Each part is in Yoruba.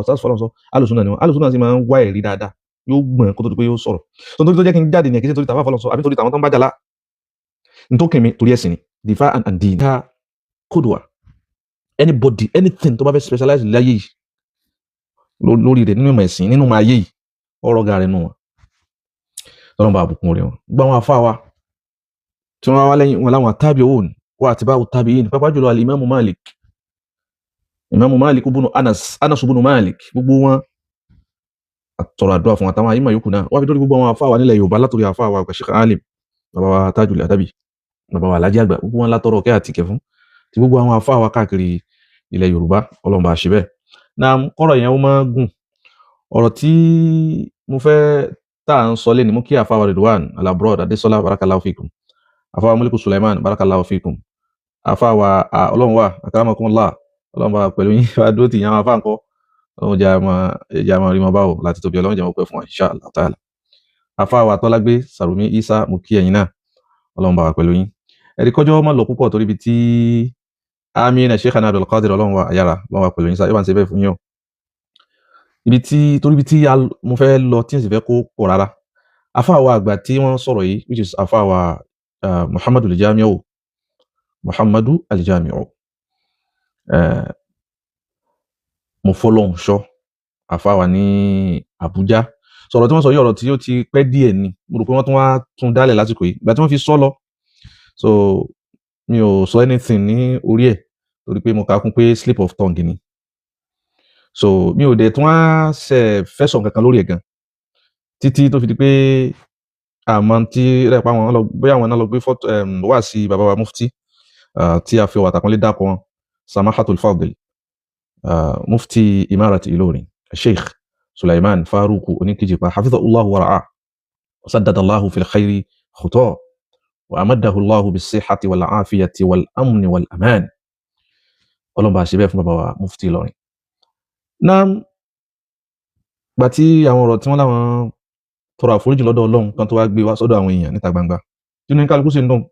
Ustaz Fọlọ́runṣọ́, alùsùnà ni wọn. Alùsùnà sì máa ń wá ẹ̀rí dáadáa, yóò gbọ̀n kó tó di pé yóò sọ̀rọ̀. So nítorí tó jẹ́ kí n jáde nìyẹn, kí n ṣe torí tàwọn Fọlọ́runṣọ́ àbí torí tàwọn tó ń bá jà lá nítorí mi, torí ẹ̀sìn ni, difa and din ká kódùwà. Anybody, anything tó bá fẹ́ specialize láyé yìí lórí rẹ̀, nínú ìmọ̀ ẹ̀sìn, nínú ìmọ̀ ayé yìí, ọ̀rọ̀ ga rẹ̀ nù wọn. Ọlọ́run bá àbùkún rẹ̀ wọn. Gbogbo àwọn afá wa tí wọ́n wá lẹ́yìn wọn láwọn tábì òun wà àti báwo tábì yìí, pápá jùlọ alimami Malik, Imamu Malik ibn Anas, Anas ibn Malik, gbogbo wọn àtọrọ àdúrà fún àtàwọn àyímọ̀ yòókù náà wọ́n fi dórí gbogbo àwọn afá wa nílẹ̀ Yorùbá, látòrí afá wa àgbà Sheikh Alim, bàbá wa Tajul Adabi, bàbá wa Alhaji Àgbà, gbogbo wọn látọrọ kẹ́ àti kẹ́ fún ti gbogbo àwọn afá wa káàkiri ilẹ̀ Yorùbá. Ọlọ́run bá ṣe bẹ́ẹ̀ náà. Kọ́rọ̀ yẹn ó máa gùn. Ọ̀rọ̀ tí mo fẹ́ tá à ń sọ lé ní mú kí àfa wa Ridwan Alabrod Adesola, barakallahu fikum. Àfa wa Muliku Suleiman, barakallahu fikum. Àfa wa Ọlọ́run wa akramakumullah, Ọlọ́run bá pẹ̀lú yín, wá dúró tì yín. Àwọn afá ńkọ́? Ọlọ́run jẹ́ àmọ́, jẹ́ àmọ́ rí mọ́ báwò láti tóbi. Ọlọ́run jẹ́ mọ́ pẹ́ fún wa, insha Allah ta'ala. Àfa wa Tọ́lágbé Sàrùmí Isa, mo kí ẹ̀yin náà, Ọlọ́run bá wà pẹ̀lú yín. Ẹ̀rí kọjọ́ má lọ púpọ̀ torí ibi tí amina Sheikhana Abdulkadir, Ọlọ́run wa àyàrá, Ọlọ́run wa pẹ̀lú yín, sáyẹ́ bá ń ṣe bẹ́ẹ̀ fún yín o. Ibi tí torí ibi tí mo fẹ́ lọ tí n sì fẹ́ kó pọ̀ rárá, àfa wa àgbà tí wọ́n sọ̀rọ̀ yìí, which is àfa wa Muhammadu Aljamiu, Muhammadu Aljamiu, mo fọlọ́hún ṣọ́ àfa wa ní Àbújá, sọ̀rọ̀ tí wọ́n sọ yìí, ọ̀rọ̀ tí ó ti pẹ́ díẹ̀ ni. Mo rò pé wọ́n tún wá tún dálẹ̀ lásìkò yìí ìgbà tí wọ́n fi sọ lọ. So mi ò sọ anything ní orí ẹ̀ torí pé mo kà á kún pé slip of tongue ni. So mi ò dẹ̀ tún wá ṣe fẹ́ sọ nǹkan kan lórí ẹ̀ gan títí tó fi di pé àmọ́ tí rẹ̀ pa àwọn lọ, bóyá àwọn náà lọ gbé fọ́tò wá sí bàbá wa mufti, tí a fi ọwọ́ àtàkùnlé dákọ̀ wọn, Samahatul Fadil, mufti Imarati Ilorin, Sheikh Sulaiman Faruku Oníkìjìpá, hafidhahullahu wa ra'ah, saddadallahu fil khairi khutah wa amadahu Allahu bis-sihhati wal afiyati wal amni wal aman. Ọlọ́run bá ṣe bẹ́ẹ̀ fún bàbá wa mufti Ìlọrin náà. Gbà tí àwọn ọ̀rọ̀ tí wọ́n láwọn tọrọ àforíjì lọ́dọ̀ Ọlọ́run kan tó wá gbé wá sọ́dọ̀ àwọn èèyàn níta gbangba, tí kálukú sì ń dùn.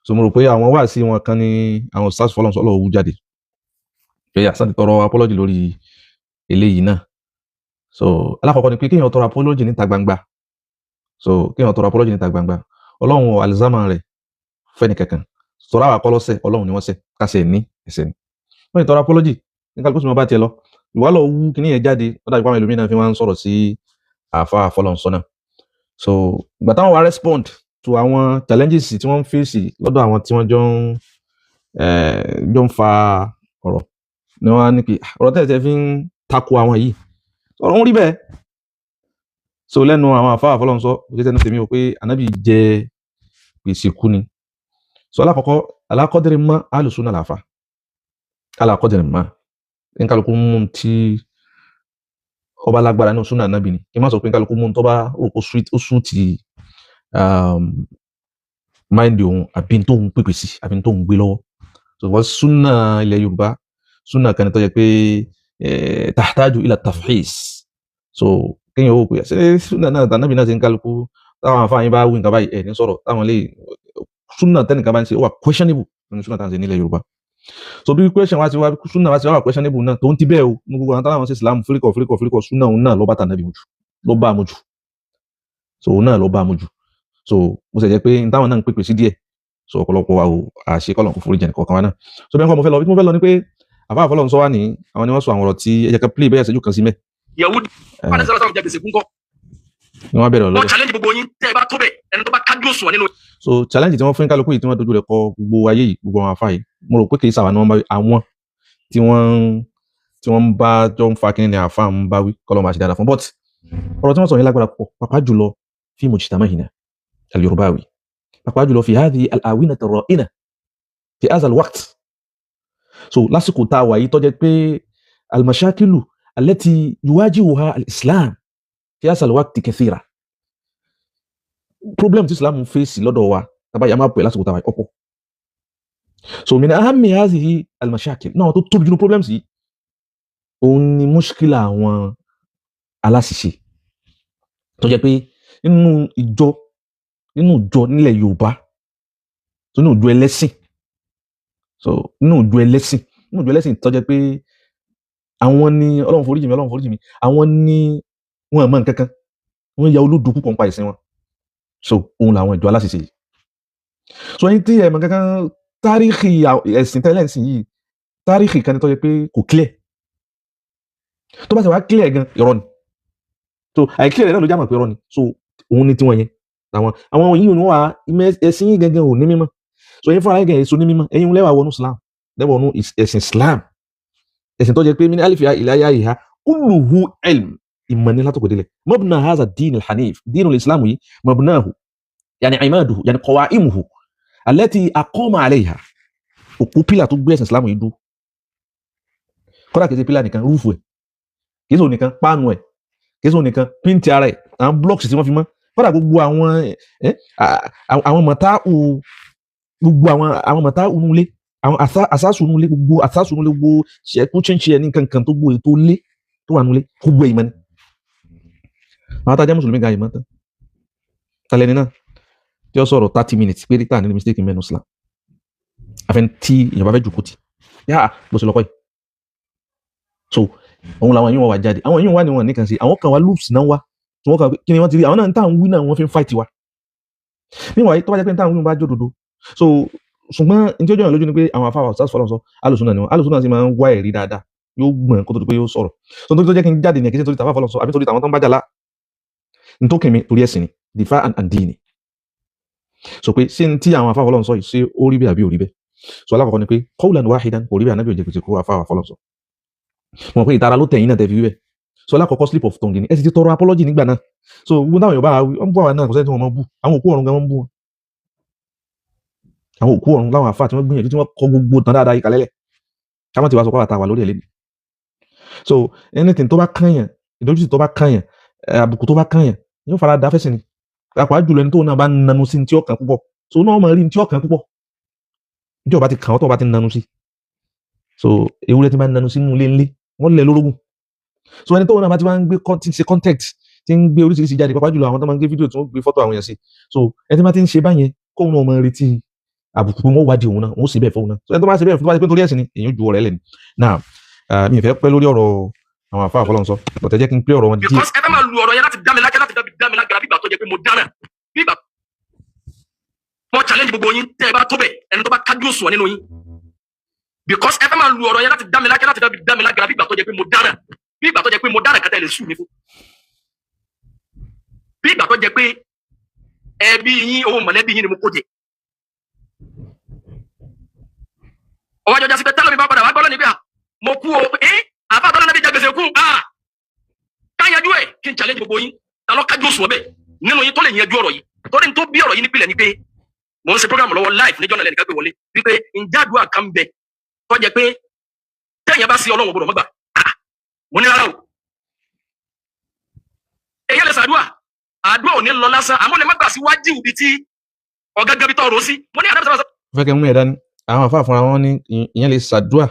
So mo rò pé àwọn wá sí wọn kan ní àwọn stars fọlọ́n sọ́lọ́ owó jáde pé àṣà ti tọrọ apology lórí eléyìí náà. So alákọ̀ọ́kọ́ ni pé kéèyàn tọrọ apology níta gbangba. So kéèyàn tọrọ apology níta gbangba, Ọlọ́run ò alizama rẹ̀ fẹ́ni kankan. Sọ̀rọ̀ àwọn akọ́lọ́sẹ̀, Ọlọ́run ni wọ́n ṣẹ̀, kásẹ̀ ní ẹsẹ̀ ni wọ́n ti tọrọ apology ní kálukú sì máa bá tiẹ̀ lọ. Ìwà lọ wú kíní yẹn jáde, ó dàbí pé àwọn ẹlòmíràn fi wá ń sọ̀rọ̀ sí àáfà fọlọ́nsọ náà. So ìgbà táwọn wá respond to àwọn challenges tí wọ́n ń face lọ́dọ̀ àwọn tí wọ́n jọ ń fa ọ̀rọ̀ ni wọ́n á ní pé ọ̀rọ̀ tẹ̀sẹ̀ fi ń tako àwọn yìí, ọ̀rọ̀ ń rí bẹ́ẹ̀. So lẹ́nu àwọn àáfà fọlọ́nsọ, òkè tẹnu tèmi ò pé ànábì jẹ gbèsè kú ni. So alákọ̀ọ́kọ́, alákọ̀dẹ̀rẹ̀ mọ́ alùsùnà làáfà, alákọ̀dẹ̀rẹ̀ mọ́ nkálukú mú tí ọba lágbára ní súnà nábì ni. Kí n má sọ pé nkálukú mú tó bá rò kó ó sún ti mind òun àbí tóun pèpè sí àbí tóun gbé lọ́wọ́. So wọ́n súnà ilẹ̀ Yorùbá, súnà kan ní tó yẹ pé tahtaju ila tafhis. So kéèyàn ó pè ṣé súnà náà tànàbí náà ṣe ń kálukú táwọn afáàyín bá wí nǹkan báyìí ẹ̀ ní sọ̀rọ̀ táwọn lè súnà tẹ́nìkan bá ń ṣe, ó wà questionable nínú súnà táwọn ṣe nílẹ̀ Yorùbá. So bí question wá ti wá, súnà wá ti wá questionable náà, tó ń ti bẹ́ẹ̀ o, ní gbogbo àwọn táwọn ṣe Islam fíríkọ̀ fíríkọ̀ fíríkọ̀, súnà òun náà ló bá tànàbí mu jù, ló bá mu jù. So òun náà ló bá mu jù. So mo sì jẹ́ pé n táwọn náà ń pèpè sí díẹ̀. So ọ̀pọ̀lọpọ̀ wa o àṣe kọ́lọ̀ kò forí jẹ̀ nìkọ̀ọ̀kan wa náà. So bẹ́ẹ̀ kọ́ mo fẹ́ lọ, bí mo fẹ́ lọ ni pé àfa àfọlọ́ ń sọ wá ní àwọn ni wọ́n sọ àwọn ọ̀rọ̀ tí ẹ jẹ́ ká play bẹ́ẹ̀ ṣẹ́jú kan sí mẹ́. Yahudi alẹ́ sọ́dọ̀ jẹ gbèsè kún kọ́. Ni wọ́n bẹ̀rẹ̀ wọ́n lọ́dọ̀. Challenge gbogbo yín tẹ́ ẹ bá tó bẹ̀, ẹni tó bá kájú òṣùwọ̀n nínú. So challenge tí wọ́n fún kálukú yìí, tí wọ́n dojú rẹ̀ kọ gbogbo ayé yìí, gbogbo àwọn afá yìí, mo rò pé kì í sàwọn ni wọ́n bá wí, àwọn tí wọ́n ń bá jọ ń fa kínní ni àfa ń bá wí, kọ́ ló máa ṣe dáadáa fún. But ọ̀rọ̀ tí wọ́n sọ yẹn lágbára púpọ̀, pàápàá jùlọ fi mujtama'ina al-Yorubawi, pàápàá jùlọ fi hadhihi al-awinati ar-ra'ina fi hadha al-waqt. So lásìkò tá a wà yìí tó jẹ́ pé al-mashakilu allati yuwajihuha al-Islam fi hadha al-waqti kathira, problem tí Islam ń fèsì lọ́dọ̀ wa tàbá yà máa pè lásìkò tá a wà yìí ọ̀pọ̀. So min ahammi hadhihi al-mashakil náà, tó tóbi jù ní problems yìí, òun ni mushkila àwọn aláṣìṣe tó jẹ́ pé nínú ìjọ nílẹ̀ Yorùbá, tó nínú ìjọ ẹlẹ́sìn, so nínú ìjọ ẹlẹ́sìn tó jẹ́ pé Àwọn ni Ọlọ́run foríjì mi, Ọlọ́run foríjì mi, àwọn ni wọn mọ nǹkan kan, wọn ya olódo púpọ̀ nípa ìsìn wọn. So òun làwọn ìjọ aláṣìṣe yìí. So ẹni tí ẹ mọ kankan táríkì ẹ̀sìn tẹ́lẹ̀ ń sìn yìí, táríkì kan ní tó yẹ pé kò clear. Tó bá ti wá clear gan, irọ́ ni. So àìclear rẹ̀ náà ló já mọ̀ pé irọ́ ni. So òun ni tiwọn yẹn. Àwọn yìí ni wọ́n wá ẹ̀sìn yìí gangan ò ní mímọ́. So ẹ̀yin fúnra yín gan èso ní mímọ́, ẹ̀yin lẹ́wà wọnú Islam, lẹ́wà wọnú ẹ̀sìn Islam. Ẹ̀sìn tó jẹ́ pé min alifiha ila yaiha kulluhu ilm, ìmọ̀ ní látòkè délẹ̀. Mabna haza din al-hanif, din al-islam yìí, mabnahu, yani imaduhu, yani qawaimuhu, allati aqama alayha. Òpó pílà tó gbé ẹ̀sìn Islam yìí dúró. Kódà kìí ṣe pílà nìkan, rúfù ẹ̀, kìí ṣe òun nìkan, páànù ẹ̀, kìí ṣe òun nìkan, píntì ara ẹ̀, àwọn blocks tí wọ́n fi mọ́. Kódà gbogbo àwọn àwọn mọ̀táù, gbogbo àwọn mọ̀táù nulẹ̀, àwọn àsásù nulẹ̀, gbogbo àsásù nulẹ̀, gbogbo ṣẹ̀kú chíńchí ẹ̀ ní kankan tó gbogbo ètò lé tó wà nulẹ̀, gbogbo ìmọ̀ ni. Àwọn tá a jẹ́ mùsùlùmí gan ìmọ̀ tán. Talẹ́ni náà tí ó sọ̀rọ̀ 30 minutes pé tá ní mistake mẹ́nu Islam. Àfẹn tí èèyàn bá fẹ́ jòkó tì. Yá bó ṣe lọ́kọ́ yìí. So òun làwọn yìí wọ́n wà jáde. Àwọn yìí wà ní wọn nìkan sí. Àwọn kan wá loops náà wá. Tí wọ́n kàn kí ni wọ́n ti rí. Àwọn náà ń tà ń wí náà wọ́n fi ń fight wa. Meanwhile, tó bá jẹ́ pé ń tà ń wí bá jódodo. So ṣùgbọ́n ní tí ó jọyàn lójú ni pé àwọn afáwà ọ̀sán fọlọ́n sọ alùsùn náà ni wọn. Alùsùn náà sì máa ń wá ẹ̀rí dáadáa. Yóò gbọ̀n kó tó di pé yóò sọ̀rọ̀. So nítorí tó jẹ́ kí n jáde ní kí n torí tàfà fọlọ́n sọ àbí torí tàwọn tó ń bá jà lá. N tó kàn mí torí ẹ̀sìn ni difa and dini. So pé ṣé n tí àwọn afáwà fọlọ́n sọ yìí ṣé ó rí bẹ́ẹ̀ àbí ò rí bẹ́ẹ̀? So alákọ̀ọ́kọ́ ni pé qawlan wahidan kò rí bẹ́ẹ̀, Ànábì ò jẹ́ gbèsè kó afáwà fọlọ́n sọ. Mo mọ̀ pé ìtara ló tẹ̀yìn náà tẹ̀ fi wí bẹ́ẹ̀. So alákọ̀ọ́kọ́ slip of tongue ni ẹ sì ti tọrọ apology nígbà náà. So gbogbo táwọn Yorùbá wọ́n bú àwa náà, kò sẹ́ni tí wọ́n máa bú. Àwọn òkú ọ̀run gan wọ́n bú wọn. Àwọn òkú ọ̀run láwọn àfáà tí wọ́n gbìyànjú tí wọ́n kọ gbogbo tán dáadáa yìí kalẹ́lẹ̀. Ká má ti wá sọ pé àwa ta wà lórí ẹ̀ lẹ́nu. So anything tó bá kànyàn, ìdójútì tó bá kànyàn, àbùkù tó bá kànyàn, yóò fara da fẹ́sìn ni. Pàápàá jùlọ ẹni tó náà bá ń nanu sí ní tí ó kàn púpọ̀. So náà máa rí ní tí ó kàn púpọ̀. Ní tí ó bá ti kàn ọ́ tó bá ti nanu sí. So ewúrẹ́ tí máa ń nanu sínú ilé ńlé, wọ́n lẹ̀ lórógùn. So ẹni tó náà bá ti máa ń gbé tí ń ṣe contact, tí ń gbé oríṣiríṣi jáde, pàápàá jùlọ àwọn tó máa ń gbé fídíò tí wọ́n gbé fọ́tò àwọn èèyàn sí. So ẹni tí máa ti ń ṣe báyẹn, kóun náà máa retí àbùkù pé wọ́n wádìí òun náà, wọ́n sì bẹ́ẹ̀ fóun náà. So ẹni tó bá ṣe bẹ́ẹ̀ fún tó bá ṣe pé nítorí ẹ̀sìn ni, èèyàn ju ọ̀rẹ́ lẹ̀ ni. Now, mi ò fẹ́ pẹ́ lórí ọ̀rọ̀ àwọn àfáà fọlọ́n sọ, but ẹ jẹ́ kí n pé ọ̀rọ̀ wọn díẹ̀. Because ẹ fẹ́ máa lu ọ̀rọ̀ yẹn láti dá mi lákẹ́, láti dá mi lágara bí ìgbà tó jẹ́ pé mo dáná. Bí ìgbà mo challenge gbogbo yín, tẹ́ ẹ bá tó bẹ̀, ẹni tó bá kájú òṣùwọ̀n nínú yín. Because ẹ fẹ́ máa lu ọ̀rọ̀ yẹn láti dá mi lákẹ́, láti dá mi lágara bí ìgbà tó jẹ́ pé mo dáná. Bí ìgbà tó jẹ́ pé mo dáná kátà lè sùn mí fún. Bí ìgbà tó jẹ́ pé ẹbí yín, owó mọ̀lẹ́bí yín ni mo kó jẹ. Ọwọ́ àjọjà sí pé tẹ́lẹ̀ mi bá padà wá gbọ́dọ̀ níbí à. Mo kú o, àbá àtọ́lá náà bí jẹ gbèsè kú. Ká yanjú ẹ̀ kí n challenge gbogbo yín. Ta ló kájú òṣùwọ̀n bẹ́ẹ̀ nínú yín tó lè yanjú ọ̀rọ̀ yìí? Torí n tó bí ọ̀rọ̀ yìí nípìnlẹ̀ ni pé mò ń ṣe program lọ́wọ́ live níjọ́ náà lẹ́nìkan gbé wọlé wípé ǹjẹ́ àdúrà kan bẹ tó jẹ́ pé téèyàn bá sí Ọlọ́run gbọ́dọ̀ mọ́gbà. Mo ní rárá o. Èyàn lè ṣàdúrà, àdúrà ò ní lọ lásán, àmọ́ lè má gbà sí wájú ibi tí ọ̀gángan bí tọ́ ọ̀rọ̀ sí. Mo ní àdúrà. Fẹ́ kẹ́ mú ẹ̀ dání, àwọn àfáà fúnra wọn ní ìyẹn lè ṣàdúrà,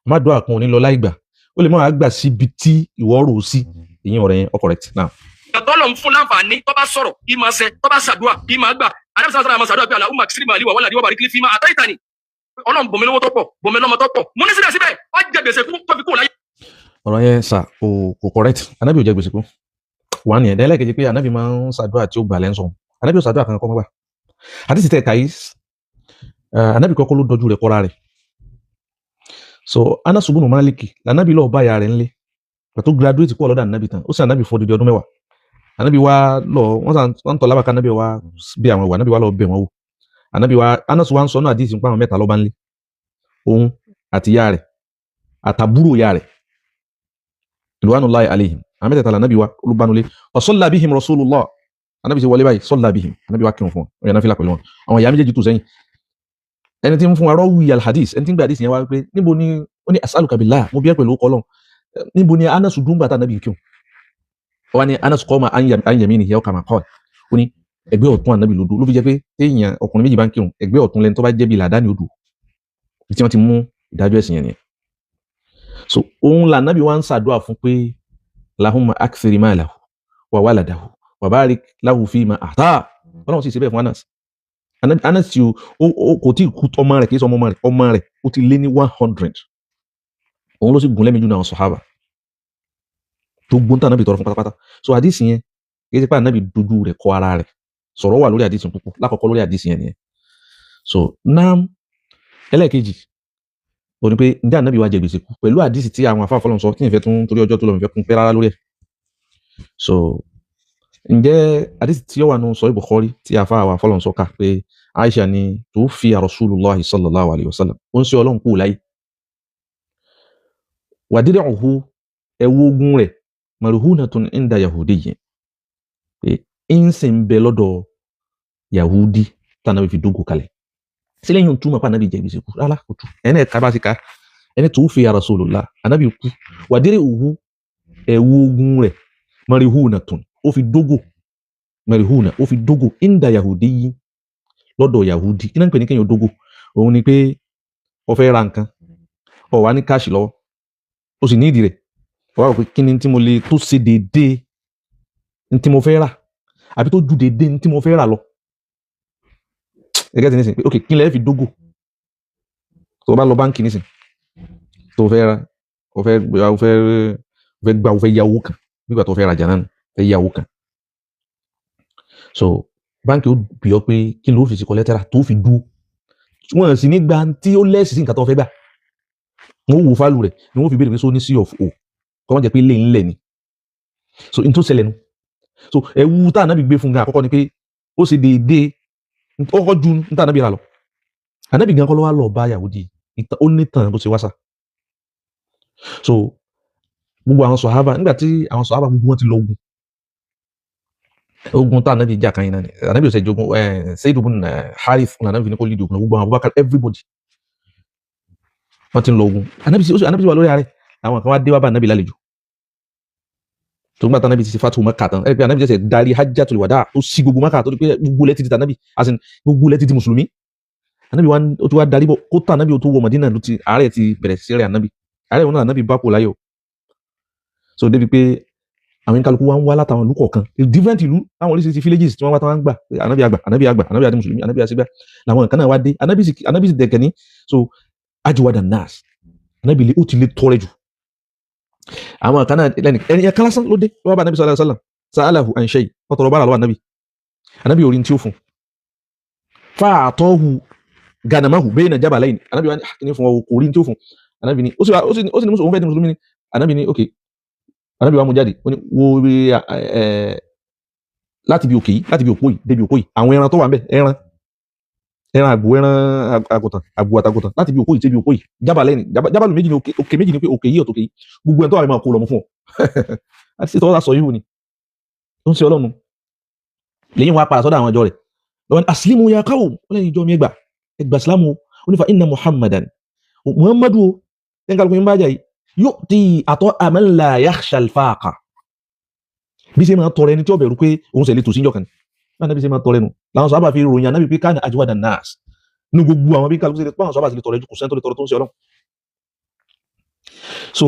má àdúrà kan ò ní lọ láì gbà, ó lè má wàá gbà síbi tí ìwọ rò ó sí. Ìyẹn ọ̀rẹ́ yẹn, ó correct now. Ìyàtọ̀ lọ ń fún láǹfààní tó bá sọ̀rọ̀ kí máa ṣe, tó bá ṣàdúrà kí máa gbà. Àdàbí sàrà máa ṣàdúrà pé Allahumma kṣírí màálí wà wàlàdí wà bàrí kílí fíìmà àtàyìntà ni. Ọlọ́run bòmí lówó tó pọ̀, bòmí lọ́mọ tó pọ̀. Mo ní síbẹ̀síbẹ̀, ó jẹ gbèsè kú tó fi kú láyé. Ọ̀rọ̀ yẹn sà kò correct. Ànábì ò jẹ gbèsè kú. Wà á nìyẹn. Ẹlẹ́ẹ̀kejì pé Ànábì máa ń ṣàdúrà tí ó gbà lẹ́ńsọ̀n. Ànábì ò ṣàdúrà kankan kọ́ mọ́ gbà. Àti sì tẹ̀ kàyí, Ànábì kọ́kọ́ ló dọjú rẹ̀ kọ́ra rẹ̀. So Anas ibn Malik l'Ànábì lọ́ọ́ bá ìyá rẹ̀ ńlé. Pàtó graduate kúrò lọ́dọ̀ Ànábì tán, ó sì Ànábì fọ́ odidi ọdún mẹ́wàá. Ànábì wá lọ, wọ́n sàn wọ́n tọ̀ lábàká Ànábì wá bí àwọn ìwà, Ànábì wá lọ bẹ̀ wọ́n wò. Ànábì wá, Anas wá ń sọ náà àdìsí ń pa àwọn mẹ́ta lọ́ba ńlé. Òun àti ìyá rẹ̀, àtàbúrò ìyá rẹ̀. Ridwanullahi alayhim. Àwọn mẹ́tẹ̀ẹ̀ta l'Ànábì wá olùbánulé. Wa salla bihim Rasulullah. Ànábì ti wọlé báyìí, salla bihim. Ànábì wá kírun fún wọn. Ó yàn náfìlà pẹ̀lú wọn. Àwọn ìyá méjèèjì tò sẹ́yìn. Ẹni tí ń fún wa rọ́wì alhadis, ẹni tí ń gba hadis yẹn wá pé níbo ni ó ní as'aluka billah, mo bí ẹ pẹ̀lú ọkọ Ọlọ́run. Níbo ni Anas dùn gbà tá Ànábì kírun? Ó wá ní Anas qama an yaminihi aw kama qala. Ó ní ẹgbẹ́ ọ̀tún Ànábì ló dúró. Ló fi jẹ́ pé téèyàn ọkùnrin méjì bá ń kírun, ẹgbẹ́ ọ̀tún lẹni tó bá jẹ́ bí làdáni ó dúró. Ibi tí wọ́n ti mú ìdájọ́ ẹ̀sìn yẹn nìyẹn. So òun lànábì wá ń ṣàdúrà fún pé Allahumma akthir malahu wa waladahu wa barik lahu fima a'ta. Ọlọ́run sì ṣe bẹ́ẹ̀ fún Anas. Anas tí o kò tí ì kú, ọmọ rẹ̀ kì í sọ ọmọ rẹ̀, ọmọ rẹ̀ ó ti lé ní 100. Òun ló sì gùn lẹ́mìí jù náà àwọn sọ̀hábà tó gbóntà ànábì tọrọ fún pátápátá. So àdìsí yẹn kì í ṣe pé ànábì dojú rẹ̀ kọ ara rẹ̀. Sọ̀rọ̀ wà lórí àdìsí púpọ̀. Lákọ̀ọ́kọ́ lórí àdìsí yẹn nìyẹn. So nam ẹlẹ́ẹ̀kejì ó ní pé ǹjẹ́ ànábì wá jẹ gbèsè kú pẹ̀lú àdìsí tí àwọn afáfọlọ́n sọ, tí ìfẹ́ tún torí ọjọ́ tó lọ ìfẹ́ kún pẹ́ rárá lórí ẹ̀. So ǹjẹ́ àdìsí tí ó wà nù sọ Bukhari tí afá àwọn afọlọ́n sọ ká pé Aisha ni tuwuffiya Rasulullahi sallallahu alayhi wa sallam, ó ń ṣe Ọlọ́run kú láyé, wàdírẹ̀hù ẹ̀wù ogun rẹ̀ marhunatun inda yahudiyyin, pé ń sì ń bẹ lọ́dọ̀ Yahudi tànàbí fi dógò kalẹ̀ sílẹ̀ yìí ń túmọ̀ pé ànábì jẹ gbèsè kú rárá, kò tú. Ẹni ẹ̀ka bá ti ká ẹni tuwuffiya Rasulullah, ànábì kú, wàdírẹ̀hù ẹ̀wù ogun rẹ̀ marhunatun ó fi dógò, marhuna ó fi dógò inda yahudiyyin lọ́dọ̀ Yahudi. Kí náà ń pè ní kéèyàn dógò? Òun ni pé ó fẹ́ ra nǹkan, ó wá ní káàṣì lọ́wọ́, ó sì ní ìdí rẹ̀, ó wá rò pé kí ni tí mo lè tó ṣe déédéé ní tí mo fẹ́ rà àbí tó ju déédéé ní tí mo fẹ́ rà lọ. Ẹgẹ́ ti nísìn pé ok, kí lẹ́ẹ̀ fi dógò? Tó o bá lọ báńkì nísìn, tó o fẹ́ ra, o fẹ́ o fẹ́ o fẹ́ gba, o fẹ́ ya owó kan, nígbà tó o fẹ́ rajà náà, fẹ́ ya owó kan. So báńkì ó bi ọ́ pé kí ló fi sí collateral tó fi dúró. Wọ́n sì ní gba tí ó lẹ́sì sí nǹkan tó fẹ́ gbà. Wọ́n wò value rẹ̀ ni wọ́n fi béèrè pé só ní C of O, kọ́ wọ́n jẹ́ pé lè ńlẹ̀ ni. So n tó ṣẹlẹ̀ nu. So ẹ̀wù tá ànábì gbé fún gan àkọ́kọ́ ni pé ó ṣe déédéé, ó kọ́kọ́ ju ní tá ànábì rà lọ. Ànábì gan kọ́ ló wá lọ bá Yahudi, ó ní tàn bó ṣe wá sà. So gbogbo àwọn sọ̀hábà, nígbà tí àwọn sọ̀hábà gbogbo wọn ti lọ ogun, ogun tá ànábì jà kan yìí náà ni ànábì ọ̀sẹ̀ jogun Sayd ibn Harith ní ànábì ní kó lead ogun. Gbogbo àwọn Abubakar, everybody, wọ́n ti ń lọ ogun. Ànábì sì wà lórí ààrẹ. Àwọn kan wá dé wá bá ànábì lálejò tó gbà tá ànábì ti ṣe fatu Mẹ́kà tán. Ẹ pé ànábì ṣẹ̀ṣẹ̀ darí hajjatul wada tó sí gbogbo Mẹ́kà, tó di pé gbogbo ilẹ̀ ti di tànábì, as in gbogbo ilẹ̀ ti di mùsùlùmí. Ànábì wa ó ti wá darí bọ̀ kó tó ànábì ó tó wọ Mọ̀dínà ló ti àárẹ̀ ti bẹ̀rẹ̀ sí rẹ̀ ànábì. Àárẹ̀ wọn náà ànábì bá kò láyọ̀. So débi pé àwọn kálukú wa ń wá látàwọn ìlú kọ̀ọ̀kan, different ìlú, láwọn oríṣiríṣi villages tí wọ́n wá tí wọ́n ń gbà ànábì àgbà, ànábì àgbà, ànábì àti mùsùlùmí, ànábì àṣìgbà làwọn kan náà wá dé. Ànábì sì dẹ̀kẹ̀ ní. So ajiwada nas ànábì lè ó ti lè tọrẹ jù. Àwọn kan náà lẹ́nu ẹni ẹ̀ka lásán ló dé lọ́wọ́ bá ànábì sallallahu alaihi wasallam, sa'alahu an shay, wọ́n tọrọ bára lọ́wọ́ ànábì. Ànábì orin tí ó fún fa'atahu ganamahu bayna jabalayn. Ànábì wa ní kí ni fún ọ kò rí tí ó fún. Ànábì ní ó sì ní òun fẹ́ di mùsùlùmí ni. Ànábì ní ok. Ànábì wa mú jáde, ó ní wo ẹ láti bí òkè yìí, láti bí òpó yìí débi òpó yìí, àwọn ẹran tó wà ń bẹ, ẹran àgbò, ẹran àgùntàn, àgbò àtàgùntàn, láti bí òpó yìí débi òpó yìí, jabalayn, jábàlù méjì ni, òkè méjì ni, pé òkè yìí ọ̀tòkè yìí, gbogbo ẹni tó wà ní máa kó lọ mú fún ọ. Àti sí tọ́wọ́ sọ yìí ni ó ń ṣe Ọlọ́run lẹ́yìn wọn apàdà sọ́dọ̀ àwọn ọjọ́ rẹ̀ lọ́wọ́ ní aslimu ya qawm, ó lẹ́yìn ìjọ mi, ẹgbà ẹgbà silamu. Ó ní fa inna Muhammadan, Muhammadu o lẹ́yìn kálukú yín bá jà yìí, yu'ti ata'a man la yakhsha al-faqa, bí ṣe máa tọrẹ ẹni tí ó bẹ̀rù pé òun ṣe lè tòsí ìjọ kan ní báyìí bí ṣe máa tọrẹ nù làwọn sọ́ọ́bà fi ròyìn ànábì pé kana ajwada nas ní gbogbo àwọn bí kálukú ṣe lè báwọn sọ́ọ́bà ṣe lè tọrẹ ju, kò sẹ́ni tó lè tọrẹ tó ń ṣe Ọlọ́run. So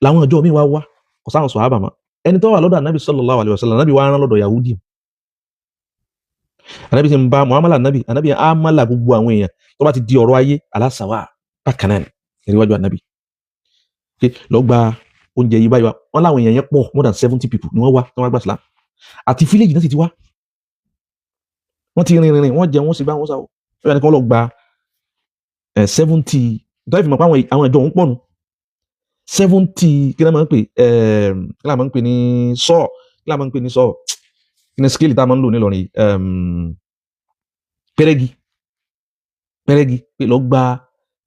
làwọn ọjọ́ mi wá wá kò sáwọn sọ̀hábà mọ́. Ẹni tó wà lọ́dọ̀ ànábì sallallahu alaihi wasallam, ànábì wá rán lọ́dọ̀ Yahudi. Ànábì ti ń bá muhammadu, ànábì amala gbogbo àwọn èèyàn tó bá ti di ọ̀rọ̀ ayé aláṣàwà bákan náà níwájú ànábì pé lọ gba oúnjẹ yìí báyìí wá. Wọn láwọn èèyàn yẹn pọ̀, more than 70 people ni wọ́n wá tí wọ́n gbà sílá àti village náà sì ti wá. Wọ́n ti rìn rìn, wọ́n jẹ, wọ́n sì bá wọn sáwọ́ wọ́n yà ní kí wọ́n lọ gba 70 tó yẹ fi mọ̀ pé àwọn ìjọ òun pọ̀ nù. 70, kí ló máa ń pè, kí ló máa ń pè ní sọ́ọ̀, kí ló máa ń pè ní sọ́ọ̀, kí ni scale tá a máa ń lò nílọrin? Pẹ́rẹ́gì, pẹ́rẹ́gì, pé lọ gba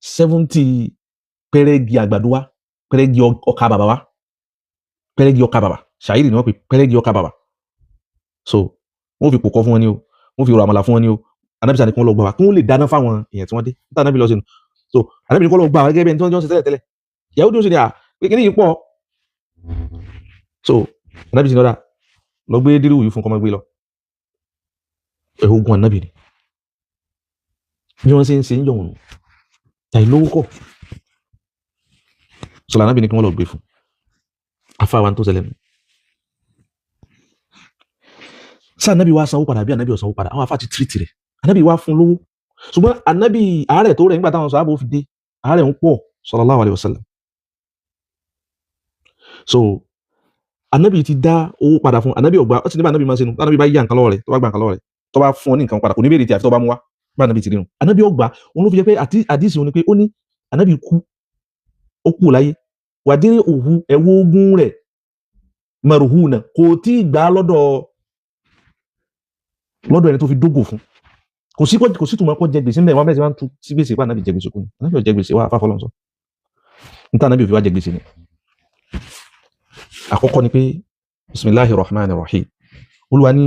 70 pẹ́rẹ́gì àgbàdo wá, pẹ́rẹ́gì ọkà bàbà wá, pẹ́rẹ́gì ọkà bàbà, ṣàyídì ni wọ́n pè pẹ́rẹ́gì ọkà bàbà. So wọ́n fi pòkọ́ fún wọn ní o, wọ́n fi rọ àmàlà fún wọn ní o. Anábì sani kí wọ́n lọ gbà wá kí wọ́n lè dáná fáwọn èèyàn tí wọ́n dé níta. Anábì lọ sínú. So anábì ní kí wọ́n lọ gbà wá gẹ́gẹ́ bí ẹni tí wọ́n jọ ń ṣe tẹ́lẹ̀ tẹ́lẹ̀. Yahudi ó sì ní à pé kí ni yìí pọ̀. So anábì sì ní ọ̀dà lọ gbé dírìwù yìí fún kọ́mọ gbé lọ. Ẹ̀hógún anábì ni bí wọ́n ṣe ń ṣe ń yọ̀ wọ̀n tàì lówó kọ̀. Sọlá anábì ní kí wọ́n lọ gbé fún afáwa tó ṣẹlẹ̀ nù. Sáà anábì wá sanwó padà bí anábì ò sanwó padà, àwọn afá ti tírìtì rẹ̀. Anábì wá fún lówó, ṣùgbọ́n anábì àárẹ̀ tó rẹ̀ nígbà táwọn sàhábà fi dé, àárẹ̀ ń pọ̀ sallallahu alaihi wasallam. So anabi ti dá owó padà fún anabi, ọgbà ó ti ní bá anabi máa ṣe nu. Anabi bá yá nǹkan lọ́wọ́ rẹ̀, tó bá gba nǹkan lọ́wọ́ rẹ̀, tó bá fún ọ ní nǹkan padà, kò ní béèrè tí àfi tó bá mú wá. Bá anabi ti rí nu, anabi ọgbà òun ló fi jẹ́ pé àti àdìsí òun ni pé ó ní anabi kú, ó kú láyé, wàdírí òhu ẹ̀wọ́ ogun rẹ̀ maruhuna, kò tí ì gbà á lọ́dọ̀ ẹni tó fi dógò fún. Kò sí tùmọ̀ kó jẹ gbèsè ńbẹ̀. Wọn bẹ́ẹ̀ sì máa ń tu sí gbèsè pa anabi jẹ gbèsè kú ni. Anabi ò jẹ gbèsè wá àfàfọlọ́n sọ níta anabi ò fi wá jẹ gbèsè ni. Àkọ́kọ́ ni pé bisimilahi rahman rahim, Olúwa ní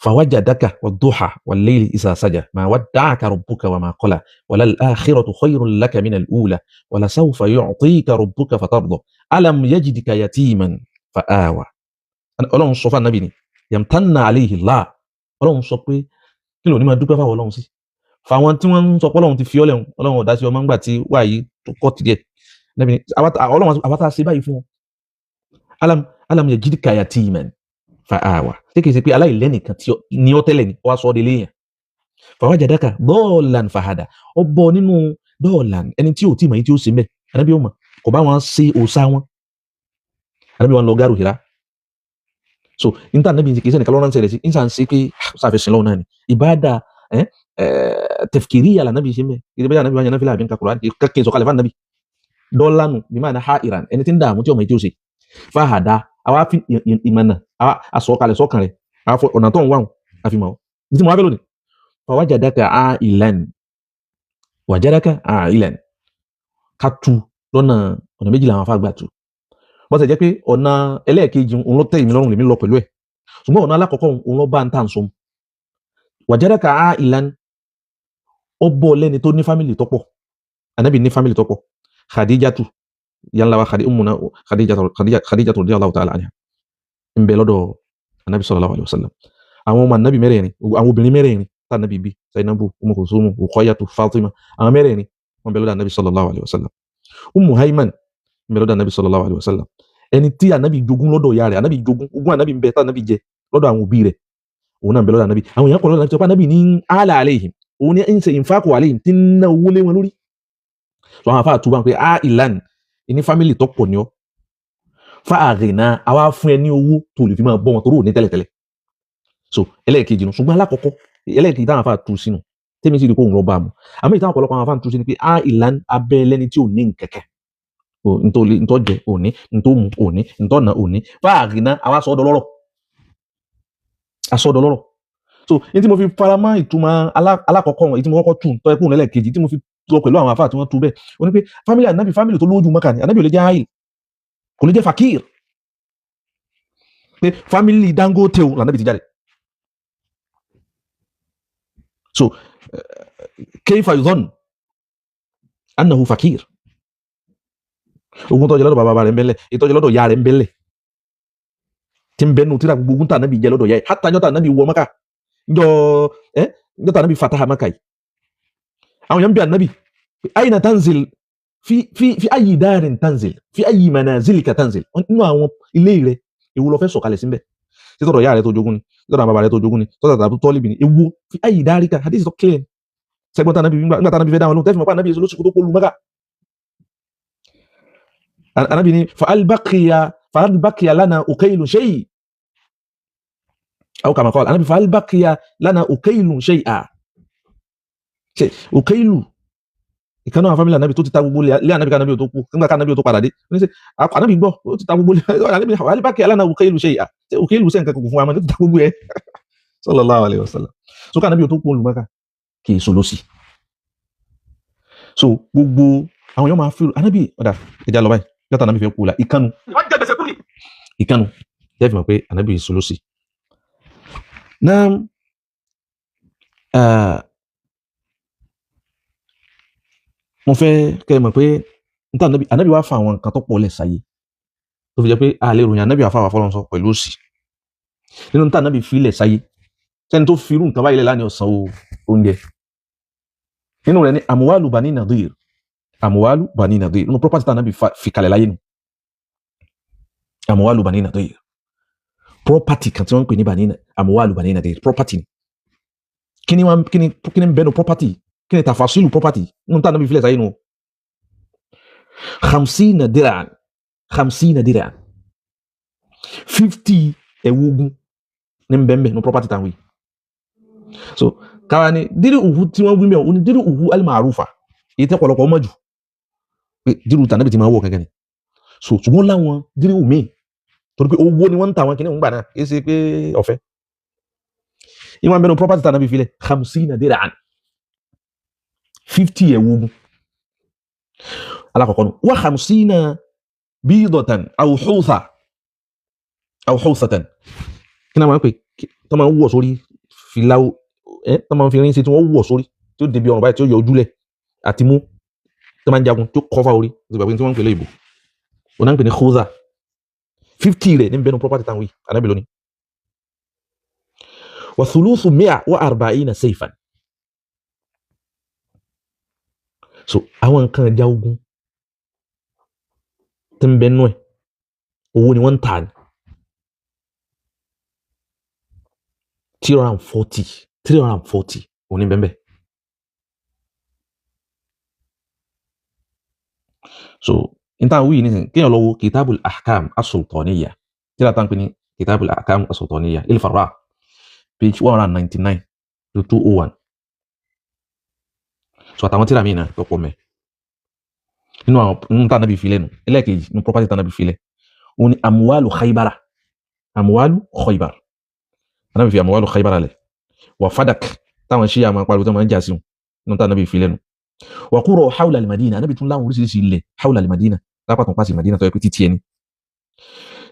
fawajadaka wadduha wallayli isa saja ma wadda'aka rabbuka wa ma qala walal akhiratu khayrun laka minal ula wala sawfa yu'tika rabbuka fatarda alam yajidika yatiman fa awa. Ọlọ́run sọ fún anabi ni yamtanna alayhi Allah. Ọlọ́run sọ pé kí ló ní máa dúpẹ́ fáwọn Ọlọ́run sí fáwọn tí wọ́n ń sọ pé Ọlọ́run ti fi ọ́ lẹ́hùn, Ọlọ́run ọ̀dá sí ọmọ ńgbà tí wàá yìí tó kọ́ ti díẹ̀. Anabi ni Ọlọ́run àwa tá a ṣe báyìí fún ọ, alam yajidika yatiman fa awa, ṣé kìí ṣe pé aláìlẹ́nìkan tí ní ọ tẹ́lẹ̀ ni ọ wá sọ ọ́ di léèyàn? Fawajadaka dọ́ọ̀lan fahada, ọ bọ́ nínú dọ́ọ̀lan, ẹni tí ò tí mọ̀ yìí tí ó ṣe mẹ́. Anabi ó mọ̀ kò bá wọn ṣe òòṣà wọn. Anabi wọn lọ gáàrú Hira. So níta anabi kìí ṣe nìkan lọ́rọ̀ ń ṣẹlẹ̀ sí níta ń ṣe pé sáfẹ́ sin lọ́wọ́ náà ni ìbáàdà ẹ tafkiriya la anabi ṣe mẹ́. Kìí ṣe bẹ́ẹ̀ anabi wọn yẹn náà fi láàbí nǹkan Kùránì kí n sọ̀kalẹ̀ fún anabi dọ́ọ̀lánù bí máa ní ha ìràn ẹni tí ń dààmú tí ọmọ yìí tí ó ṣe fahada, àwa fi ìmọ̀nà àwa asọ̀kalẹ̀ sọ́kàn rẹ̀, àwa fọ ọ̀nà tó ń wáhùn àfihàn ọ́ ní tí mo wá fẹ́ lónìí. Fawajadaka ailan, wajadaka ailan, ká tu lọ́nà ọ̀nà méjì làwọn afáàgbà tu. Bó ṣe jẹ́ pé ọ̀nà ẹlẹ́ẹ̀kejì òun ló tẹ́ ìmí lọ́rùn, lèmi lọ pẹ̀lú ẹ̀, ṣùgbọ́n ọ̀nà alákọ̀ọ́kọ́ òun ló bá ń tà ń sọ. Wajadaka ailan, ó bọ́ lẹ́ni tó ní family tó pọ̀. Ànábì ní family tó pọ̀. Khadijatu yánlá wa ummuna Khadijatu radiyallahu ta'ala anha ń bẹ lọ́dọ̀ anabi sallallahu alayhi wa sallam. Àwọn ọmọ anabi mẹ́rẹ̀ẹ̀rin, àwọn obìnrin mẹ́rẹ̀ẹ̀rin tá anabi bí, Zainabu, Umu Kulsumu, Ruqayyatu, Fatima, àwọn mẹ́rẹ̀ẹ̀rin wọ́n bẹ lọ́dọ̀ anabi sallallahu alayhi wa sallam. Ummu Hayman ń bẹ lọ́dọ̀ anabi sallallahu alayhi wa sallam, ẹni tí anabi jogún lọ́dọ̀ ìyá rẹ̀. Anabi jogún ogún, anabi ń bẹ tá anabi jẹ lọ́dọ̀ àwọn òbí rẹ̀, òun náà ń bẹ lọ́dọ̀ anabi. Àwọn èèyàn kọ̀ lọ́dọ̀ anabi sọ pé anabi ní ala alayhim, òun ní ń ṣe infaqu alayhim, tí ń ná owó lé wọn lórí. So àwọn afáà túbà pé a ìlànà ní family tó pọ̀ ní ọ́, fáàrìnà àwa fún ẹ ní owó tó lè fi máa bọ́ wọn torí ò ní tẹ́lẹ̀tẹ́lẹ̀. So ẹlẹ́ẹ̀kejì nù. Ṣùgbọ́n alákọ̀ọ́kọ́, ẹlẹ́ẹ̀kejì táwọn afáà tú sínú tẹ́mi sì rí kó òun lọ bá a mú, àmọ́ ìtàn ọ̀pọ̀lọpọ̀ àwọn afáà tú sí ni pé a ìlànà abẹ́ lẹ́ni tí ò ní nkẹ̀kẹ́, ntọ́ jẹ òní, ntọ́ mu òní, ntọ́ nà òní, fáàrìnà àwa sọ ọ́ dọlọ́rọ̀, asọ́ dọlọ́rọ̀. So ní tí mo fi fara mọ́ ìtumọ̀ alákọ̀ọ́kọ́ wọn, èyí tí mo kọ́kọ́ tù tọ́ ẹkùn lẹ́lẹ́kejì tí mo fi lọ pẹ̀lú àwọn afáà tí wọ́n tú bẹ́ẹ̀, ó ní pé family anabi, family tó lójú mọ́kà ni. Anabi ò lè jẹ́ áìl, kò lè jẹ́ fakir, pé family Dangote o lànàbì ti jáde. So kayfa yudhann annahu fakir? Ogun tọ́jú lọ́dọ̀ bàbá rẹ̀ ń bẹ́lẹ̀, ìtọ́jú lọ́dọ̀ ìyá rẹ̀ ń bẹ́lẹ̀, tí ń bẹ́nu tíra gbogbo ogun tà nàbì jẹ lọ́dọ̀ ìyá ẹ̀, hátà njọ́ tà nàbì wọ Mákà, njọ́ ẹ́ njọ́ tà nàbì fataha Mákà yìí, àwọn èèyàn bí ànábì ayna tanzil, fi ayi darin tanzil, fi ayi manazilika tanzil, nínú àwọn ilé rẹ̀ èwo ló fẹ́ sọ̀kalẹ̀ síbẹ̀? Títọ̀dọ̀ ìyá rẹ̀ tó jogún ni, títọ̀dọ̀ àwọn bàbá rẹ̀ tó jogún ni, títọ̀dọ̀ tàbí tọ́líbì ni, ewu fi ayi darika? Hadith tó clear sẹ́gbọ́n tànàbí nígbà tànàbí fẹ́ dáwọn lóhùn, tẹ́fì mọ̀ pé ànábì èso lóṣù tó kó lu Mákà. Ànábì ní fa'al baqiya lana ukailu shay aw kama qala ànábì, fa'al baqiya lana ukailu shay'a. Ṣe ukailu ìkànnì àwọn family ànábì tó ti ta gbogbo lé ànábì kánábì tó kú, nígbà kánábì tó padà dé, ó ní sẹ ànábì gbọ́ ó ti ta gbogbo lé ànábì, fa'al baqiya lana ukailu shay'a, ṣe ukailu sẹ́ nǹkan kò fún wa mọ́, ó ti ta gbogbo ẹ̀, sallallahu alayhi wa sallam. So kánábì tó kú olùmọ́ká kì í solo sí. So gbogbo àwọn èèyàn máa fi ànábì ọ̀dà ẹja lọ báyìí yọta ànábì fẹ́ kú la ìkànnù Wọ́n jẹ gbèsè kú ni. Ìkànnù tẹ́ fi mọ̀ pé ànábì solo sí. Náà mo fẹ́ kẹ́ ẹ mọ̀ pé níta ànábì wá fa àwọn nǹkan tó pọ̀ lẹ̀ sáyé tó fi jẹ́ pé a lè ròyìn ànábì àfàwà fọlọ́n sọ pẹ̀lú òsì nínú níta ànábì fi lẹ̀ sáyé. Sẹ́ni tó fi irú nǹkan báyìí lẹ̀ lánìí ọ̀sán oúnjẹ nínú rẹ̀ ní àmúwálù bani nadir, àmúwálù bani nadir, nínú property tá ànábì fi kalẹ̀ láyé nu, àmúwálù bani nadir, property kan tí wọ́n ń pè ní bani àmúwálù bani nadir, property ni. Kíni wọ́n kíni ń bẹnu property? Kíni tafasilu property nínú tá ànábì fi lẹ̀ sáyé nu? Khamsina dir'an. 50 dirham, 50 ẹ̀wù ogun ní bẹ́ẹ̀nbẹ́ẹ̀ ní property tàn wí. So káwa ni dírí òhu tí wọ́n wí mẹ́wọ̀n ó ní dírí òhu al-ma'rufa, èyí tẹ́ pọ̀lọpọ̀ ọmọ jù pé dírí òhu tànàbì ti máa wọ̀ kankan ni. So ṣùgbọ́n láwọn dírí òhu míì torí pé owó ni wọ́n ń ta àwọn kìnìún gbà náà, kì í ṣe pé ọ̀fẹ́. Ìwọ̀n bẹ́ẹ̀ ní property tànàbì filẹ̀ 50 dirham, 50 ẹ̀wù ogun alákọ̀ọ́kọ́ nù wa 50 bídọ̀tàn aw hutha aw huthatan, kí náà máa ń pè tó máa ń wọ̀ sórí fìlà ẹ tó máa ń fi irin ṣe tí wọ́n wọ̀ sórí tí ó débi ọrùn báyìí tí ó yọ ojúlẹ̀ àti mú tó máa ń jagun tí ó kọ́fà orí tí gbàgbé tí wọ́n ń pè léyìnbó wọn náà ń pè ní khudha, 50 rẹ̀ ní bẹ́ẹ̀ ní property táwọn yìí anábì lónìí. Wa thuluthu mi'a wa arba'ina sayfan. So àwọn nǹkan ìjà ogun tí ń bẹ nú ẹ̀ owó ni wọ́n ń tà ní 340 òní bẹ́ẹ̀. So n táwọn wíyì nísìnyí kéèyàn lọ wo kitabul ahkam as-sultaniyya, tíra tá ń pè ní kitabul ahkam as-sultaniyya il Farra page 199 to 201. So àtàwọn tíra míì náà tó pọ̀ mẹ́ nínú àwọn nínú tá ànábì filẹ̀ nù. Ẹlẹ́ẹ̀kejì nínú property tá ànábì filẹ̀ òun ni amuwalu khaybara, amuwalu khaybar, ànábì fi amuwalu khaybara lẹ̀, wà fadak táwọn ṣíyà máa pariwo tó máa ń jà sí wọn nínú tá ànábì filẹ̀ nù, wà kúrò hawla al-madina, ànábì tún láwọn oríṣiríṣi ilẹ̀ hawla al-madina lápá tó ń pàṣẹ madina tó yẹ pé títí ẹni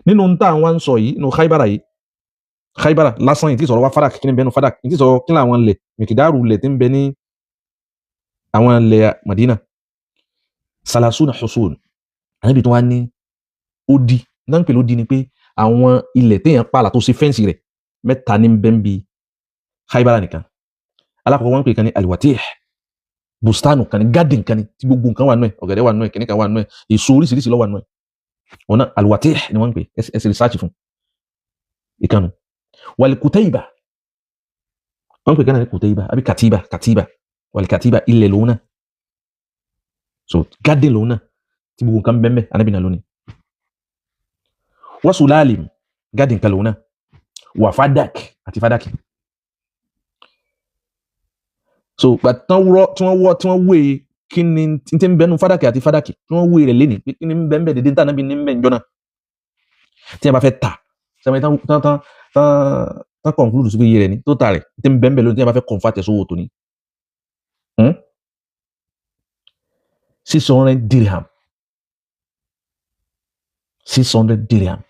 nínú tá àwọn ń sọ yìí nínú khaybara yìí, khaybara lásán yìí tí sọ̀rọ̀ wá fadak kí ni bẹ́ẹ̀ nù fadak yìí tí sọ̀rọ̀ kí làwọn lẹ̀ mìkìdárù lẹ̀ tí ń bẹ ní àwọn ilẹ̀ madina salasuna husun, ànábì tó wá ní odi náà ń pè lódi ni pé àwọn ilẹ̀ téèyàn pààlà tó ṣe fẹ́ǹsì rẹ̀ mẹ́ta ní bẹ́ńbi Khaybara nìkan. Alákọ̀ọ́kọ́ wọ́n ń pè kan ní alwatih, bustanu kan ní garden kan ní tí gbogbo nǹkan wà nù ẹ̀, ọ̀gẹ̀dẹ̀ wà nù ẹ̀, kìnìkan wà nù ẹ̀, èso oríṣiríṣi ló wà nù ẹ̀, wọn náà alwatih ni wọ́n ń pè, ẹ ṣe research fún ìkànnù. Wal kutaiba, wọ́n ń pè kan ní kutaiba àbí katiba, katiba wal katiba ilẹ̀ lòun náà, so garden lòun náà tí gbogbo nǹkan bẹ́ẹ̀ bẹ́ẹ̀ ànábì náà lónìí. Wasulalim garden kan lòun náà, wà fadak àti fadaki. So gbàtàn wúrọ tí wọ́n wọ́ tí wọ́n wé kí ni tí ń bẹnu fadaki àti fadaki tí wọ́n wé rẹ̀ lénìí pé kí ni ń bẹ́ẹ̀ bẹ́ẹ̀ dédé tí ànábì ní ń bẹ́ẹ̀ njọ́ náà tí a bá fẹ́ tà sẹ́mi tán tán tán tán tán conclude sí pé iye rẹ̀ ní tó tà rẹ̀ tí ń bẹ́ẹ̀ bẹ́ẹ̀ lónìí tí a bá fẹ́ convert ẹ̀ sówó tòní. 600 dirham, 600 dirham,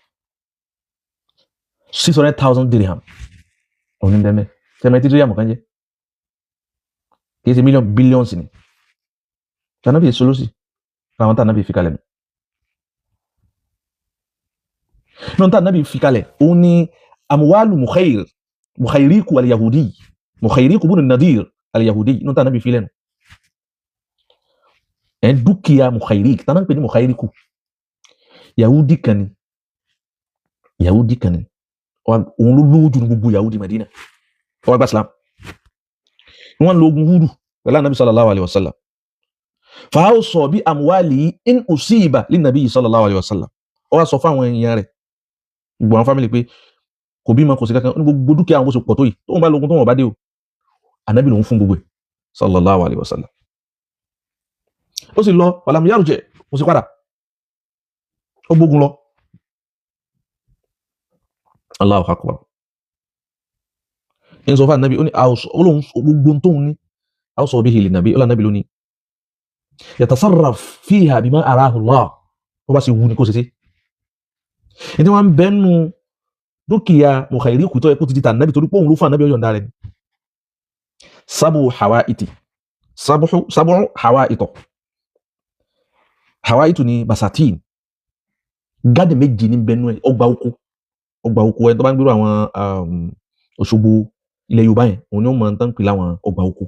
600,000 dirham òní bẹ́ẹ̀ bẹ́ẹ̀ sẹ́mi tí dirham kan jẹ́ kì í ṣe mílíọ̀nù bílíọ̀nù ni tànàbí sọlọ́sì làwọn tànàbí fi kalẹ̀ nù. Nínú tànàbí fi kalẹ̀ òun ni amuwalu mukhair mukhairiku al-yahudi mukhairiku bunu nadir al-yahudi, nínú tànàbí fi lẹ́nu ẹ̀ dúkìá mukhairik tànàbí pè ní mukhairiku yahudi kan ni, yahudi kan ni òun ló lówó jù ní gbogbo yahudi Madina, ó wá gba Islam, wọ́n lo ogun Hudu pẹ̀lú anabi sallallahu alayhi wa sallam, fàáwùsọ̀ bí amuwali in usiba lin nabi sallallahu alayhi wa sallam, ó wá sọ fáwọn èèyàn rẹ̀ gbogbo àwọn fámìlì pé kò bímọ kò sí kankan ní gbogbo dúkìá àwọn bó ṣe pọ̀ tó yìí tóun bá lógun tóun bá dé o anabi lòun fún gbogbo ẹ̀ sallallahu alayhi wa sallam. Ó sì lọ walam yarji, kò sí padà, ó gbógun lọ. Allahu akbar. Ń sọ fún anabi ó ní olóhùn gbogbo tóun ní àwòsàn bíi ìlì nàbí ọlọ́nàbí lónìí yatasarraf fiha bima arahu Allah, tó bá sì wù ní kó ṣe sí. Ní tí wọ́n ń bẹ́nu dúkìá mukhairiku tó yẹ kó ti di tà nàbí torí pé òun ló fún ànábì ọ̀yọ̀ǹda rẹ̀ ni. Sábù hawaiti, sábù hawaito, hawaitu ni basatin, gáàdì méjì ní bẹ́nu ẹ̀, ọgbà oko, ọgbà oko ẹ̀ tó bá ń gbérò àwọn Òṣogbo ilẹ̀ Yorùbá yẹn òun ni ó máa ń tán pè láwọn ọgbà oko.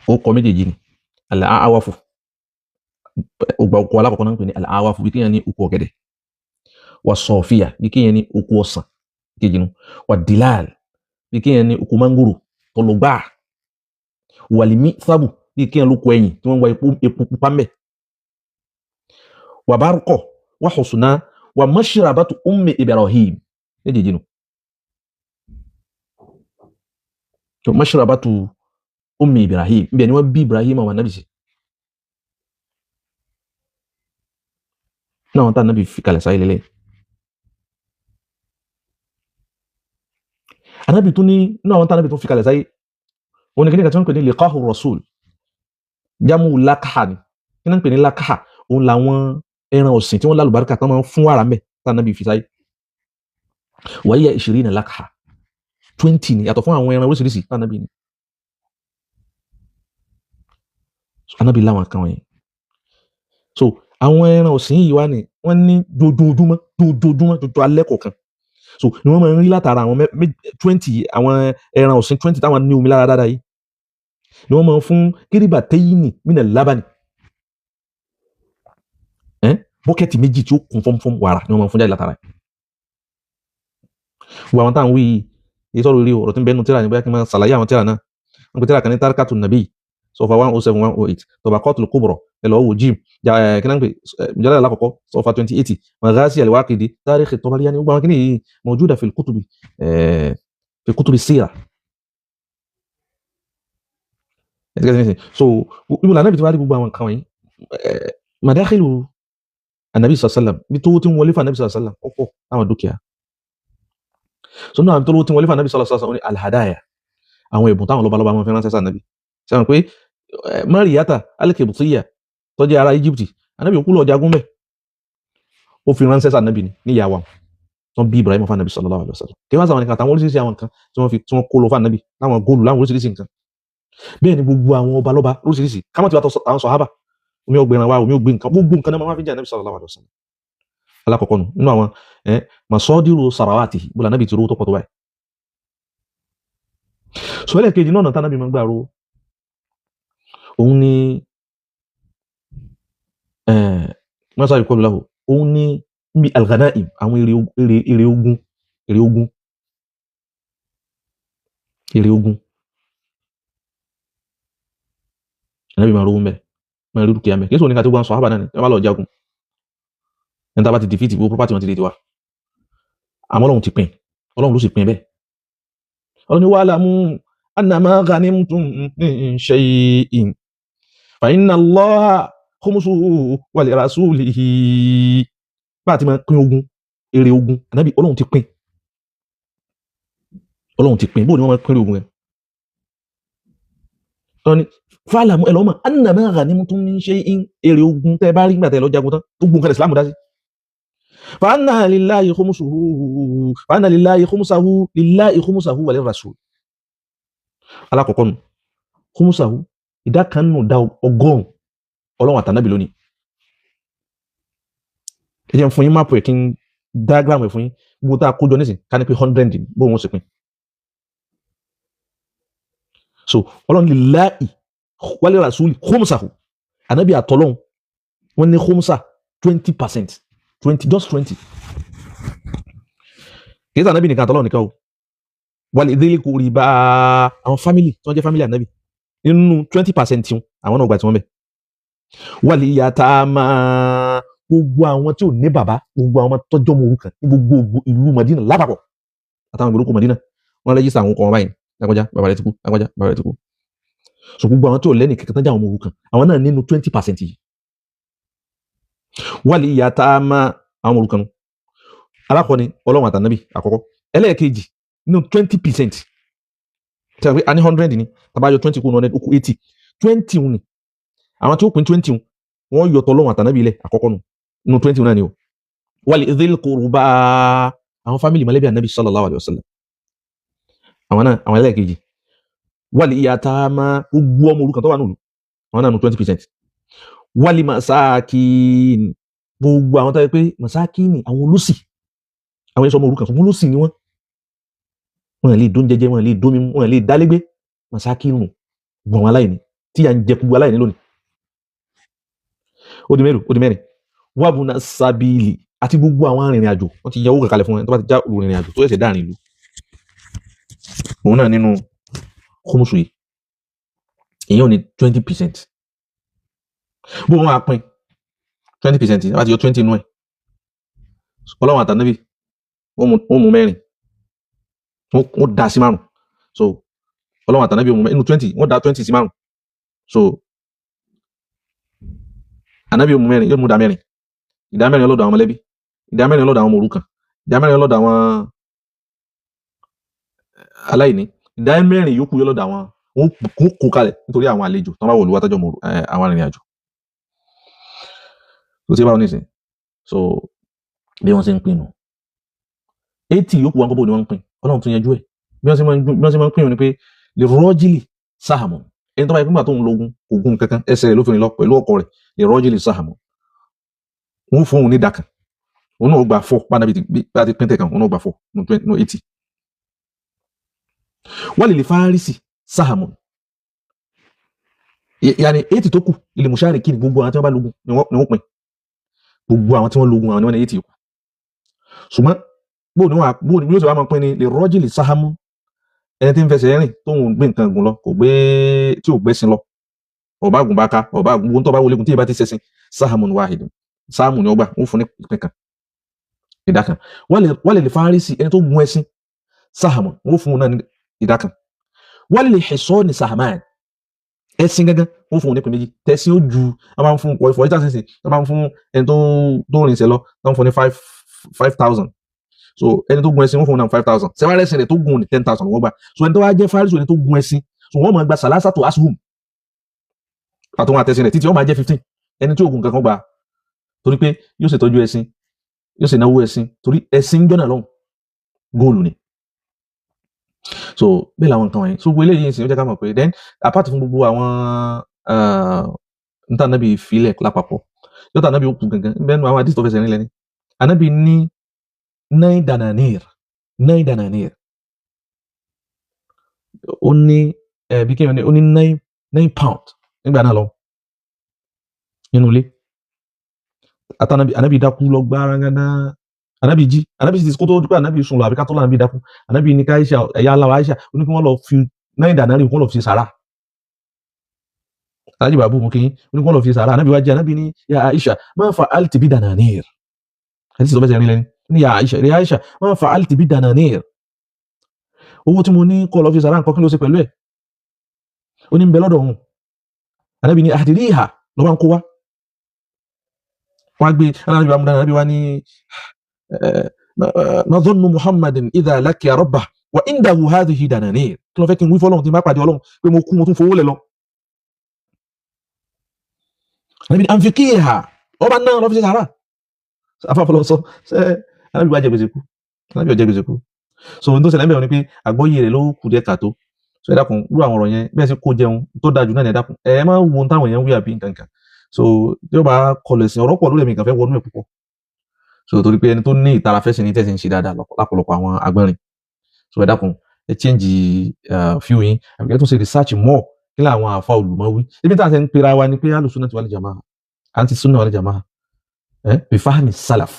Ó kọ méjèèjì ni al-awafu, ọgbà oko alákọ̀ọ́kọ́ náà ń pè ní al-awafu bí kéèyàn ní oko ọ̀gẹ̀dẹ̀, wà sọ̀fíà bí kéèyàn ní oko ọsàn kejì nu, wà dilal bí kéèyàn ní oko mángòrò tọlọgbà, wàlímí sábù bí kéèyàn lóko ẹyìn tí wọ́n ń wá epo pupa mbẹ̀. Wà Barqa wà Husna wà mashrabatu Ummi Ibrahim méjèèjì nù. So mashrabatu Ummi Ibrahim ibẹ̀ ni wọ́n bí Ibrahim àwọn anabi sí. Náà wọn tá anabi fi kalẹ̀ sáyé lélẹ̀. Anabi tún ní náà wọn tá anabi tún fi kalẹ̀ sáyé. Wọn ni kí ni kàtí wọn pè ní liqahu rasul jamu lakaha ni. Kí ni wọn pè ní lakaha? Òun làwọn ẹran ọ̀sìn tí wọ́n lálùbáríkà tán máa ń fún wàrà mẹ́ tá anabi fi sáyé. Wàyíyá ishirina lakaha 20 ni yàtọ̀ fún àwọn ẹran oríṣiríṣi tá anabi ni. Anabi láwọn kan wọ̀nyí. So àwọn ẹran ọ̀sìn yìí wá ní wọ́n ní dojoojúmọ́ dojoojúmọ́ dojo alẹ́ kọ̀ọ̀kan. So ni wọ́n máa ń rí látara àwọn 20 àwọn ẹran ọ̀sìn 20 táwọn ní omi lára dáadáa yìí ni wọ́n máa ń fún kérébà téyìnì mínà lábàní. Bọ́kẹ́tì méjì tí ó kún fọ́nfọ́n wàrà ni wọ́n máa ń fún jáde látara ẹ̀. Gbogbo àwọn táwọn wí yìí sọ̀rọ̀ orí ọ̀rọ̀ tí ń bẹ́nu tíra ní bóyá kí n máa ṣàlàyé àwọn tíra náà. Wọ́n pe tíra kan ní Tarikatu Nabi sọfà 107 108 Tabaqatul Kubra ẹ lọ́ọ́ wò jim kí náà ń pè mujallad alákọ̀ọ́kọ́ sọfà 2080 Maghazi al-Waqidi Tarikh at-Tabariyani gbogbo àwọn kìíní yìí mawjuda fil kutubi fi kutubi sira. So ibo lànà ibi tí wàá rí gbogbo àwọn nǹkan wọ̀nyí madakhilu anabi sallam bí tó ti ń wọlé fún anabi sallam ọ̀pọ̀ àwọn dúkìá. So náà tó ti ń wọlé fún anabi sallam ní alhadaya àwọn ẹ̀bùn táwọn lọ́balọ́ba máa fi ránṣẹ́ sí anabi. Sẹ́wọ̀n pé Mariyata al-Qibtiyya tó jẹ́ ará Egypt anabi òkú lọ jagun bẹ́ẹ̀ ó fi ránṣẹ́ sí anabi ní ìyàwó tó ń bí Ibrahim fún anabi sallallahu alaihi wasallam. Kí wọ́n sàwọn nìkan àtàwọn oríṣiríṣi àwọn nǹkan tí wọ́n fi tí wọ́n kó lọ fún anabi láwọn góòlù láwọn oríṣiríṣi nǹkan. Bẹ́ẹ̀ ni gbogbo àwọn ọba lọ́ba lóríṣiríṣi kámọ́ ti wá àwọn sọ̀hábà omi ọgbẹ̀rún wa omi ọgbẹ̀ nǹkan gbogbo nǹkan náà máa fi jẹ́ anabi sallallahu alaihi wasallam. Alákọ̀ọ́kọ́ nù nínú àwọn masadiru sarawati bó anabi ti rówó tó pọ̀ tó báyìí. Sọ ẹlẹ́ẹ̀kejì náà tá anabi máa ń gbà rówó òun ni mọ́sá ìkọlù láhù òun ni níbi al-ghanaim àwọn èrè ogun èrè ogun èrè ogun anabi máa rówó mbẹ máa rí dúkìá mbẹ kí sóò ní ká tó gbọ́n sọ̀hábà náà ni wọ́n bá lọ jagun ẹni tá a bá ti dìfìtì gbogbo property wọn ti di tiwa àmọ́ Ọlọ́run ti pín Ọlọ́run ló sì pín bẹ́ẹ̀. Ọlọ́run ní wa'lamu annama ghanimtum min shay'in fa inna Allaha khumsuhu wa li rasulihi. Bá a ti máa pín ogun èrè ogun ànábì Ọlọ́run ti pín Ọlọ́run ti pín bóun ni wọ́n máa pín ogun rẹ̀. Ọlọ́run ní fa'lamu ẹ lọ́mọ annama ghanimtum min shay'in èrè ogun tẹ́ bá rí nígbà tẹ́ lọ jagun tán gbogbo nǹkan Ìsìlámù dá sí. Fa anna lillahi khumsuhu fa anna lillahi khumsahu lillahi khumsahu wa lirrasul. Alákọ̀ọ́kọ́ nù khumsahu ìdá kan nù dá 100 Ọlọ́run àtànábì lónìí. Ẹ jẹ́ n fún yín máàpù ẹ̀ kí n diagram ẹ̀ fún yín gbogbo tá a kó jọ nísìn ká ní pé 100 bóun ó sì pín. So Ọlọ́run lillahi wa lirrasuli khumsahu ànábì àtọ́lọ́hun wọ́n ní khumsa 20% 20 just 20. Kì í sọ ànábì nìkan àtọ́lọ́hun nìkan o wal dhil qurba àwọn family tí wọ́n jẹ́ family ànábì nínú 20% tiwọn àwọn náà gbà tí wọ́n bẹ̀. Wal yatama gbogbo àwọn tí ò ní bàbá gbogbo àwọn tọ́jọ́ mọ òrukàn ní gbogbo ìlú Madina lápapọ̀ àtàwọn ìgbèríko Madina wọ́n rẹ́jísà àwọn ọkọ̀ wọn báyìí lágbájá bàbá rẹ̀ ti kú lágbájá bàbá rẹ̀ ti kú. So gbogbo àwọn tí ò lẹ́nì kankan tán jẹ́ àwọn ọmọ òrukàn àwọn náà nínú 20% yìí. Wal yatama àwọn ọmọ òrukàn nù. Alákọ̀ọ́ni Ọlọ́run àtànábì àkọ́kọ́ ẹlẹ́ẹ̀kejì nínú 20% tí a pé a ní 100 ni tàbá yọ 20 kú 100 ó kù 80 20 ni àwọn tí ó pín 20 wọ́n yọ tọlọ́run àtànábì ilẹ̀ àkọ́kọ́ nù nínú 20 náà ni o. Wal dhil qurba àwọn fámìlì mọ̀lẹ́bí ànábì sallallahu alaihi wasallam àwọn náà àwọn ẹlẹ́ẹ̀kejì. Wal yatama gbogbo ọmọ òrukàn tó wà nílùú àwọn náà nù 20%. Wal masakin gbogbo àwọn tó yẹ pé masakini àwọn olóṣì àwọn ẹ̀ṣọ́ ọmọ òrukàn fún olóṣì ni wọ́n wọn lè dún jẹjẹ wọn lè dún mímú wọn lè dálégbé masakinu gbọ̀n wọn aláìní tí à ń jẹ gbogbo aláìní lónìí. Ó di mélòó? Ó di mẹ́rin. Wabuna sabili àti gbogbo àwọn arìnrìn àjò wọ́n ti yẹ owó kankalẹ̀ fún wọn tó bá ti já olùrìnrìn àjò tó ṣẹ̀ṣẹ̀ dáàrin ìlú òun náà nínú khumsu yìí ìyẹn ò ní 20%. Bó wọn á pín 20%, láti yọ 20 inú ẹ̀, Ọlọ́run àtànábì wọ́n mú mẹ́rin, wọ́n dá sí márùn. So Ọlọ́run àtànábì wọ́n mú inú 20, wọ́n dá 20 sí márùn. So ànábì mú mẹ́rin, yóò mú ìdá mẹ́rin, ìdá mẹ́rin ọlọ́dọ̀ àwọn mọ̀lẹ́bí, ìdá mẹ́rin ọlọ́dọ̀ àwọn ọmọ òrukàn, ìdá mẹ́rin ọlọ́dọ̀ àwọn aláìní, ìdá mẹ́rin yòókù yóò lọ́dọ̀ àwọn, wọ́n kó kalẹ̀ nítorí àwọn àlejò tó bá wọ̀lú wá tọ́jọ́ àwọn arìnrìn àjò. Tó ti bá wọn nísìn, so bí wọ́n ṣe ń pín nù, 80 yòókù wọn kọ́ bó ni wọ́n ń pín, Ọlọ́run tún yanjú ẹ̀. Bí wọ́n ṣe máa ń pín ni pé lè rọ́jìlì sáhàmù, ẹni tó bá yẹ pé tó ń logun ogun kankan ẹsẹ̀ rẹ̀ ló fi rìn lọ pẹ̀lú ọkọ rẹ̀, lè rọ́jìlì sáhàmù, wọ́n fún òun ní ìdá kan, òun náà gba 4, bá ti pín tẹ̀ kan, òun náà gba 4 nù 80. Wọ́n lè fárísì sáhàmù, yàní 80 tó kù ilé mùsàárì kí ni gbogbo àwọn tí wọ́n bá logun ni wọ́n pín, gbogbo àwọn tí wọ́n logun àwọn ni wọ́n ní 80 yòókù. Ṣùgbọ́n bó ni wọ́n ṣe wá máa pín ni lè rọ́jìlì sáhàmù, ẹni tí ń fẹsẹ̀ rìn tó ń gbé nǹkan gùn lọ, kò gbé tí ò gbẹ́sìn lọ, ọba àgùn bá ká, ọba àgùn gbogbo tó bá wọlé gùn tí ì bá ti ṣẹ̀sìn, sáhàmù ni wàhídùn, sáhàmù ni ọgbà, wọ́n fún ní ìpín kan, ìdá kan. Wọ́n lè fárísì ẹni tó gun ẹṣin, sáhàmù, wọ́n fún un náà ní ìdá kan. Wọ́n lè xẹ̀sọ́ ní sàhámàn, ẹṣin gángan, wọ́n fún un ní ìpín méjì. Tẹ̀sìn ó ju, wọ́n máa ń fún ọ̀fọ̀ ìjà sísìn, wọ́n máa ń fún ẹni tó rìn sẹ́ lọ, wọ́n fún ní 5,000. So ẹni tó gun ẹṣin wọ́n fún un náà 5,000. Sẹ́wọ́n ẹṣin rẹ̀ tó gun ní 10,000 wọ́n gbà. So ẹni tó wá jẹ́ fárísì ẹni tó gun ẹṣin, so wọ́n máa gba sàlásà tó asuhum àtọwọn àtẹṣin rẹ̀ títí wọ́n máa jẹ́ 15. Ẹni tí ò gun kankan gbà, torí pé yóò ṣètọ́jú ẹṣin, yóò ṣe náwó ẹṣin, torí ẹṣin ń jọ́nà lọ́hùn góòlù ni. So bẹ́ẹ̀ làwọn nǹkan wọ̀nyí. So gbogbo eléyìí ń sìn ó jẹ́ ká mọ̀ pé then apart fún gbogbo àwọn níta nábì filẹ̀ lápapọ̀, yọta nábì ó kú gangan bẹ́ẹ̀ nu àwọn àdìsí tó fẹsẹ̀ nílẹ̀ ni ànábì ní 9 dananir, 9 dananir, ó ní bí kéèyàn ní ó ní 9 pound nígbà náà lọ nínú ilé. Àtànàbì ànábì dákú lọ gbára gánà, ànábì jí, ànábì sì ti kó tó dúpẹ́, ànábì sùn lọ àbí ká tó lọ ànábì dákú, ànábì ní ká Aisha, ẹ̀yà aláwọ̀ Aisha, ó ní kí wọ́n lọ fi 9 dananir kí wọ́n lọ fi sàrà. Alájì bàbú mú kí ó ní kí wọ́n lọ fi sàrà. Ànábì wá jí, ànábì ní ya Aisha ma fa'alti bi dananir, àti sì tó fẹsẹ̀ rìn lẹ́ni ní ya Aisha, ya Aisha ma fa'alti bi dananir, owó tí mo ní kó lọ fi sàrà nǹkan kí ló ṣe pẹ̀lú ẹ̀, ó ní ń bẹ lọ́dọ̀ òun. Ànábì ní àdìríhà lọ́wọ́ ń kó wá, wọ́n gbé ànábì wa múdà, ànábì wa ní ma dhannu Muhammadin idha laqiya rabbah wa indahu hadhihi dananir, kí ló fẹ́ kí n wí fọlọ́run tí n bá pàdé Ọlọ́run pé mo kú mo tún fowó lẹ̀ lọ. Ànábì ní anfiqiha, ọba náà lọ́ fi ṣe sàrà. Afáfọlọ́ sọ ṣe ànábì wa jẹ gbèsè kú, ànábì wa jẹ gbèsè kú. So ohun tó ṣẹlẹ̀ ń bẹ̀rù ni pé àgbọ́yé rẹ̀ ló kù díẹ̀ kàtó. So ẹ dákun, rú àwọn ọ̀rọ̀ yẹn bẹ́ẹ̀ sì kó jẹun tó dáa jù náà ni ẹ dákun, ẹ má wo ohun táwọn èèyàn ń wí àbí nǹkan kan. So tí ó bá kọlẹ̀ sí ọ̀rọ̀ pọ̀ lórí ẹ̀mí kan fẹ́ wọnú ẹ̀ púpọ̀. So torí pé ẹni tó ní ìtara fẹ́ sí ni tẹ̀sí ń ṣe dáadáa lápọ̀lọpọ̀ àwọn agbẹ́rin. So ẹ dákun, ẹ change few yín, àbí kẹ́ tún ṣe research more kí làwọn àfa olùmọ̀ wí. Ibi tá à ń ṣe ń pera wa ni pé alùsùnà wal jamaa, àǹtí sunna wal jamaa, bí fahmi salaf,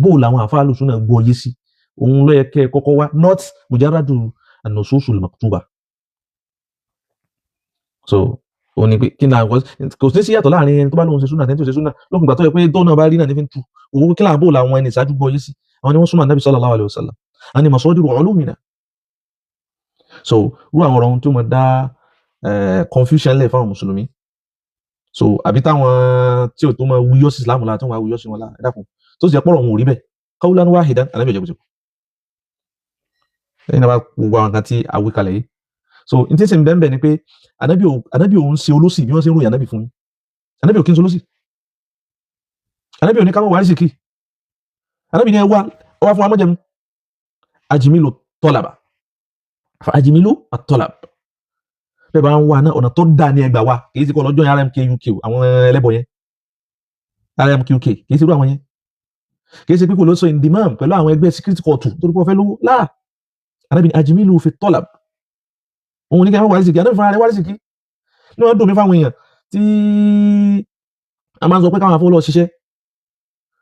bó làwọn àfa alùsùnà gbọ́ yé sí, òun ló yẹ kẹ́ ẹ kọ́kọ́ wá, not mujarradu an-nususul maktuba. So ó ní pé kí ni àwọn kò sí sí yàtọ̀ láàrin ẹni tó bá lóun ṣe súnà àti ẹni tó ṣe súnà, lókun ìgbà tó yẹ pé tó náà bá rí náà ní fi ń tu òun, kí làwọn bó làwọn ẹni ìṣáájú gbọ́ yé sí, àwọn ni wọ́n súnmọ́ Ànábì sallallahu alaihi wasallam, àwọn ni masadiru ulumina. So rú àwọn ọ̀rọ̀ ohun tó mọ̀ dá confusion lẹ̀ fáwọn mùsùlùmí. So àbí táwọn tí ò tó máa wúyọ́ sí Islam lára, tí wọ́n máa wúyọ́ sí wọn lára, ẹ dákun, tó sì jẹ́ pọ̀rọ̀ wọn ò rí bẹ́ẹ̀, qawlan wahidan, Ànábì ọ̀jẹ̀ bùsùn. Lẹ́yìn náà bá gbogbo àwọn kan tí a wí kalẹ̀ yìí. So n tí ń sìn bẹ́ẹ̀ ni pé Ànábì ò ń ṣe olóṣì bí wọ́n ṣe ń ròyìn Ànábì fún yín. Ànábì ò kí ń ṣe olóṣì. Ànábì ò ní ká mọ̀ wá rísìkì. Ànábì ní ẹ wá, ọ wá fún wa mọ́jẹ̀mú. Ajimilu tọ́làbà. Ajimilu àtọ́làb. Bẹ́ẹ̀ bá ń wá náà ọ̀nà tó dáa ní ẹgbàá wa, kì í ṣe kọ́ lọ́jọ́ yẹn RMKUK àwọn ẹlẹ́bọ̀ yẹn. RMQK kì í ṣe irú àwọn yẹn. Kì í ṣe pé kò ló sọ indimam pẹ̀lú àwọn ẹgbẹ́ security court torí pé wọ́n fẹ́ lówó. Láà. Ànábì ní ajimilu fi tọ́làb. Òun ní kí wọ́n wá rísìkì, Ànábì fúnra rẹ̀ wá rísìkì. Ní wọ́n dùn mí fáwọn èèyàn tí a máa ń sọ pé káwọn afọ́ lọ ṣiṣẹ́.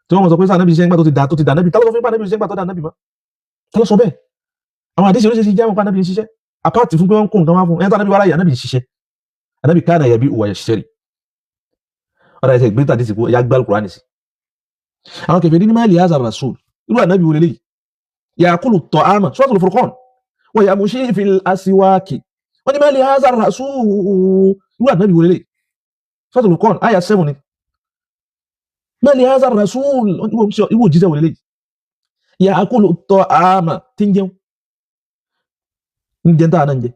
Tí wọ́n mọ̀ sọ pé sáà Ànábì ṣiṣẹ́ nígbà tó ti dà Ànábì. Ta ló sọ fún pé Ànábì ṣiṣẹ́ nígbà tó dà Ànábì mọ́? Ta ló sọ bẹ́ẹ̀? Àwọn àdéhùn oríṣiríṣi jẹ́ àwọn pé Ànábì ṣiṣẹ́. Apart fún pé wọ́n kó nǹkan wá fún ẹni tó Ànábì wá láyé, Ànábì ṣiṣẹ́. Ànábì kana yabi'u wa yashtari. Ọ̀rọ̀ ẹ̀sẹ̀ gbé tàdí sìnkú ẹ̀yà gbá Al-Qur'ani sí. Àwọn kèfèrí ní máàlì hazar rasul, irú ànábì wo lélẹ́yìí? Ya'kulu ta'ama, Suratul Furqan, wa yamshi fil aswaqi. Wọ́n ní máàlì hazar rasul, irú ànábì wo lélẹ́yìí? Suratul Furqan àyà 7 ni. Máàlì hazar rasul, irú òjíṣẹ́ wo lélẹ́yìí? Ya'kulu ta'ama, tí ń jẹun, ń jẹun táà náà ń jẹ.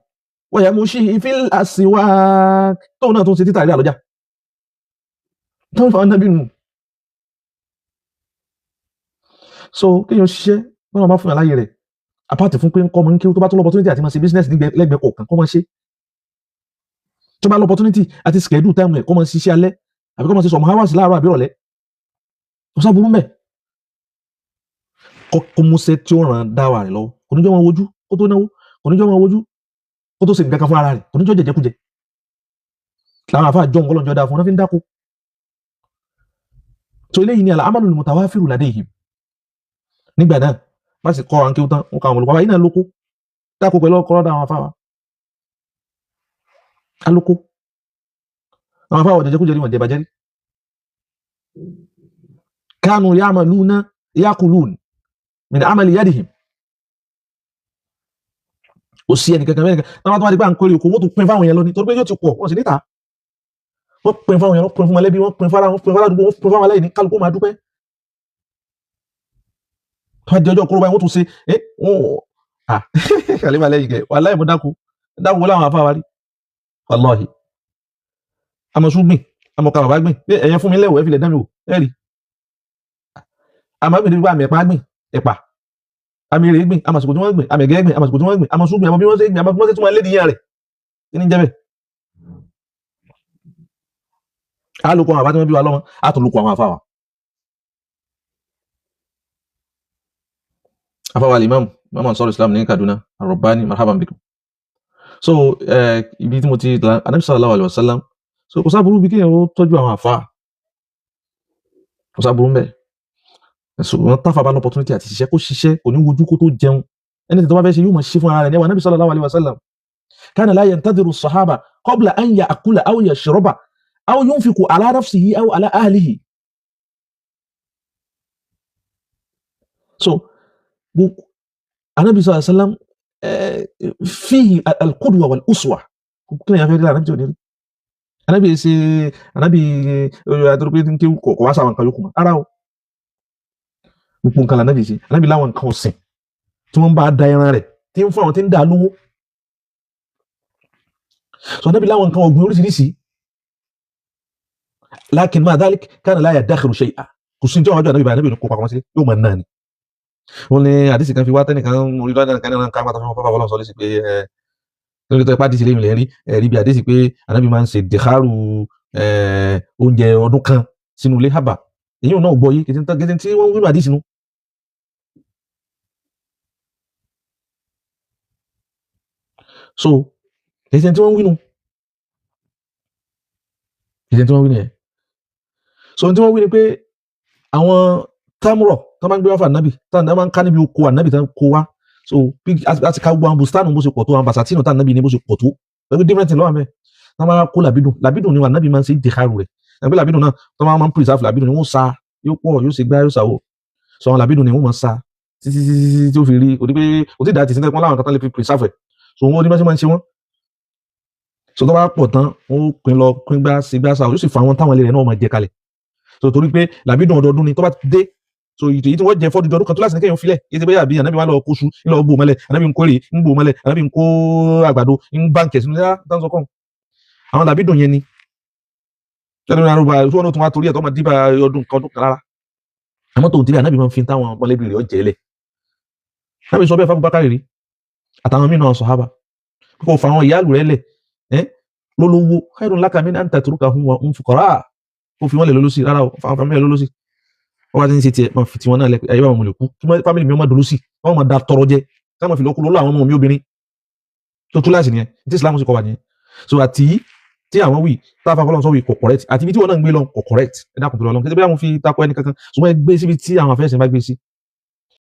Wa yamshi fil aswaq, tóun náà tó ń ṣe títà rí àlọ́jà tó ń fa ọ̀nà bínú. So kéèyàn ṣiṣẹ́ lọ́nà bá fún yàn láyè rẹ̀, apáàtì fún pé ń kọ́ ọmọ ń kí tó bá tó lọ opportunity àti máa ṣe business lẹ́gbẹ̀ẹ́ kọ̀ọ̀kan kọ́ máa ṣe. Tó bá lọ opportunity àti schedule time rẹ̀ kọ́ máa ṣiṣẹ́ alẹ́ àbí kọ́ máa ṣe some hours láàárọ̀ àbí ìrọ̀lẹ́. Kò sáburú mẹ́. Kó múṣẹ́ tí ó ràn dáwà rẹ̀ lọ́wọ́. Kò ní jọ́ máa wojú kó tó náwó, kò ní jọ́ máa wojú kó tó ṣe nǹkan kan fún ara rẹ̀, kò ní jọ́ jẹjẹkújẹ. Làwọn àfáà jọ nǹkan lọ́njọ́ dáa fún wọn fi ń dáko. So eléyìí ni al-amalul mutawafiru ladayhim. Nígbà náà má sì kọ́ àwọn kéwú tán, wọn kọ àwọn olùkọ́ wa yìí náà lóko dáko pẹ̀lú ọkọ̀ lọ́dọ̀ àwọn afáwa alóko. Àwọn afáwa jẹjẹkújẹ ni wọn jẹbàjẹ́ rí. Kanu ya'maluna ya'kulun min amali yadihim. Kò sí ẹnì kankan mẹ́rin kan náà tó wá di pé à ń kórè oko, wọ́n tún pín fáwọn yẹn lọ ní torí pé yóò ti pọ̀, wọ́n sì níta. Wọ́n pín fáwọn yẹn, wọ́n pín fún mọ̀lẹ́bí, wọ́n pín fara, wọ́n pín fara àdúgbò, wọ́n pín fáwọn aláìní, kálukú máa dúpẹ́. Tó bá di ọjọ́ kóró báyìí, wọ́n tún ṣe é wọ́n à kàlífà lẹ́yìn kẹ wàláhì mo dáko dáko wọlé àwọn afáwa rí wàláhì. Àmọ̀sù gbìn, àmọ̀ka bàbá gbìn, pé ẹ̀yẹ fún mi lẹ́wọ̀ ẹ fi lẹ̀ dán mi wò ẹ rí. Àmọ́ gbìn nípa àmì ẹ̀pà gbìn ẹ̀pà, àmì èrè gbìn, àmàsìkò tí wọ́n gbìn, àmì ẹ̀gẹ́ gbìn, àmàsìkò tí wọ́n gbìn, àmọ̀sù gbìn, àmọ̀ bí wọ́n ṣe gbìn, àmọ̀ bí wọ́n ṣe tún máa lédi yẹn rẹ̀ kí ni ń jẹ́ bẹ́ẹ̀. A lóko àwọn àbá tí wọ́n bí wa lọ́mọ, a tún lóko àwọn afáwa. Afáwa al-Imam Imam Ansar Islam ní Kaduna, Ar-Rabbani, marhaban bikum. So ibi tí mo ti la Anabi sallallahu alayhi wa sallam, so kò sábúrú bí kéèyàn ó tọ́jú àwọn àfa, kò sábúrú mbẹ. Ṣùgbọ́n táfà bá l'opportunity àti ṣiṣẹ́ kó ṣiṣẹ́, kò ní wojú kó tó jẹun. Ẹni tó bá fẹ́ ṣe yóò máa ṣe fún ara rẹ̀ ní ẹwà Anabi sallallahu alayhi wa sallam. Kana la yantadhiru as-sahaba qabla an ya'kula aw yashraba aw yunfiqu ala nafsihi aw ala ahlihi. So Anabi sallallahu alayhi wa sallam fihi al-qudwa wal-uswa. Kí ni a fẹ́ rí Anabi tí ò ní rí? Anabi ṣe Anabi adúrúgbé ní kò wá sáwọn nǹkan yòókù mọ́. Rárá o. Gbogbo nǹkan l'Anabi ṣe. Anabi láwọn nǹkan ọ̀sìn tí wọ́n bá da ẹran rẹ̀ tí ń fún àwọn tí ń dà lówó. So Anabi láwọn nǹkan ọ̀gbìn oríṣiríṣi. Lakin ma dhalik kana la yadakhiru shay'a. Kò sí ní tí wọ́n wájú Anabi báyìí, Anabi kó pamọ́ sí yóò máa náà ni. Wọ́n ní àdìsí kan fi wá tẹ́nìkan orí lọ́dọ̀ kan náà ká pátá fún pápá fọlọ́n sọ lẹ́sìn pé ẹ lórí tó ipá dìsí lẹ́yìn lẹ́rí ẹ̀rí bí àdìsí pé Ànábì máa ń ṣe dìkárù oúnjẹ ọdún kan sínú ilé hábà. Èyí ò náà gbọ́ yé kìtì tí wọ́n ń wíwà àdìsí nu. So kìtì tí wọ́n ń wí nu, kìtì tí wọ́n ń wí nìyẹn. So tí wọ́n wí ni pé àwọn támúrọ̀ tó máa ń gbé wá fún ànábì tó máa ń ká níbi oko ànábì tó ń kó wá. So bí a ti ká gbogbo àwọn bustanu bó ṣe pọ̀ tó, àwọn basatino tá ànábì ní bó ṣe pọ̀ tó, pẹ̀lú different lọ́wọ́ àmẹ́ tó máa kó làbídùn, làbídùn ni ànábì máa ń ṣe ìdíkàrú rẹ̀. Ẹgbẹ́ làbídùn náà tó máa ń preserve làbídùn ni wọ́n sa yóò pọ̀ yóò ṣe gbá yóò ṣàwò. So àwọn làbídùn ni wọ́n máa sa títí títí tí ó fi rí kò ní pé kò tí ì dá ti sílẹ̀ pọ́n láwọn kan tán lè fi preserve ẹ̀. So wọ́n ní bá ṣe máa ń ṣe wọ́n. So tó bá pọ̀ tán wọ́n pín lọ pín gbá sí gbá sa yóò sì fa àwọn táwọn ilé rẹ̀ náà máa jẹ kalẹ̀. So torí pé làbídùn ọdọọdún ni tó bá dé, so èyí tí wọ́n jẹ fọ́dún ọdún kan tó láti ní kéèyàn filẹ̀ yìí ti bẹ́yà bí ànábì wà lọ kóṣù ńlọ bò mọ́lẹ̀, ànábì ń kórè ń bò mọ́lẹ̀, ànábì ń kó àgbàdo ń báǹkì sínú yá dáńsọ kàn. Àwọn làbídùn yẹn ni tẹ́lẹ̀ ní arúgbó tí wọ́n tún wá torí ẹ̀ tó máa dìbà ọdún kan ọdún kan rárá. Àmọ́ tòun ti rí ànábì máa ń fi táwọn mọ̀lẹ́bí rẹ̀ ọ̀jẹ̀ lẹ̀. Ànábì sọ bẹ́ẹ̀ fún Abubakar rí àtàwọn mìíràn náà sàhábà kò fa àwọn ìyáàlú rẹ̀ lẹ̀ ẹ́ lólówó khairun laka min an tatrukahum wa hum fuqara. Kó fi wọ́n lẹ̀ lólósì rárá o, fáwọn fámílì lólósì. Wọ́n bá ti ń ṣe tiẹ̀ máa fi tiwọn náà lẹ̀ ayé bá wọn lè kú kí fámìlì mi ọmọ dolósì wọ́n máa da tọrọ jẹ ká máa fi lọ́kú lọ́lọ́ àwọn ọmọ mi obìnrin tó tú láti nìyẹn tí Islam sì kọ́ wa nìyẹn. So àti tí àwọn wí tá a fa fọlọ́n sọ wí kò correct àti ibi tí wọn náà ń gbé lọ kò correct. Ẹ dákun tó lọ lọ kí ẹ bí àwọn fi takọ ẹni kankan ṣùgbọ́n ẹ gbé síbi tí àwọn afẹ́sẹ̀ bá gbé sí.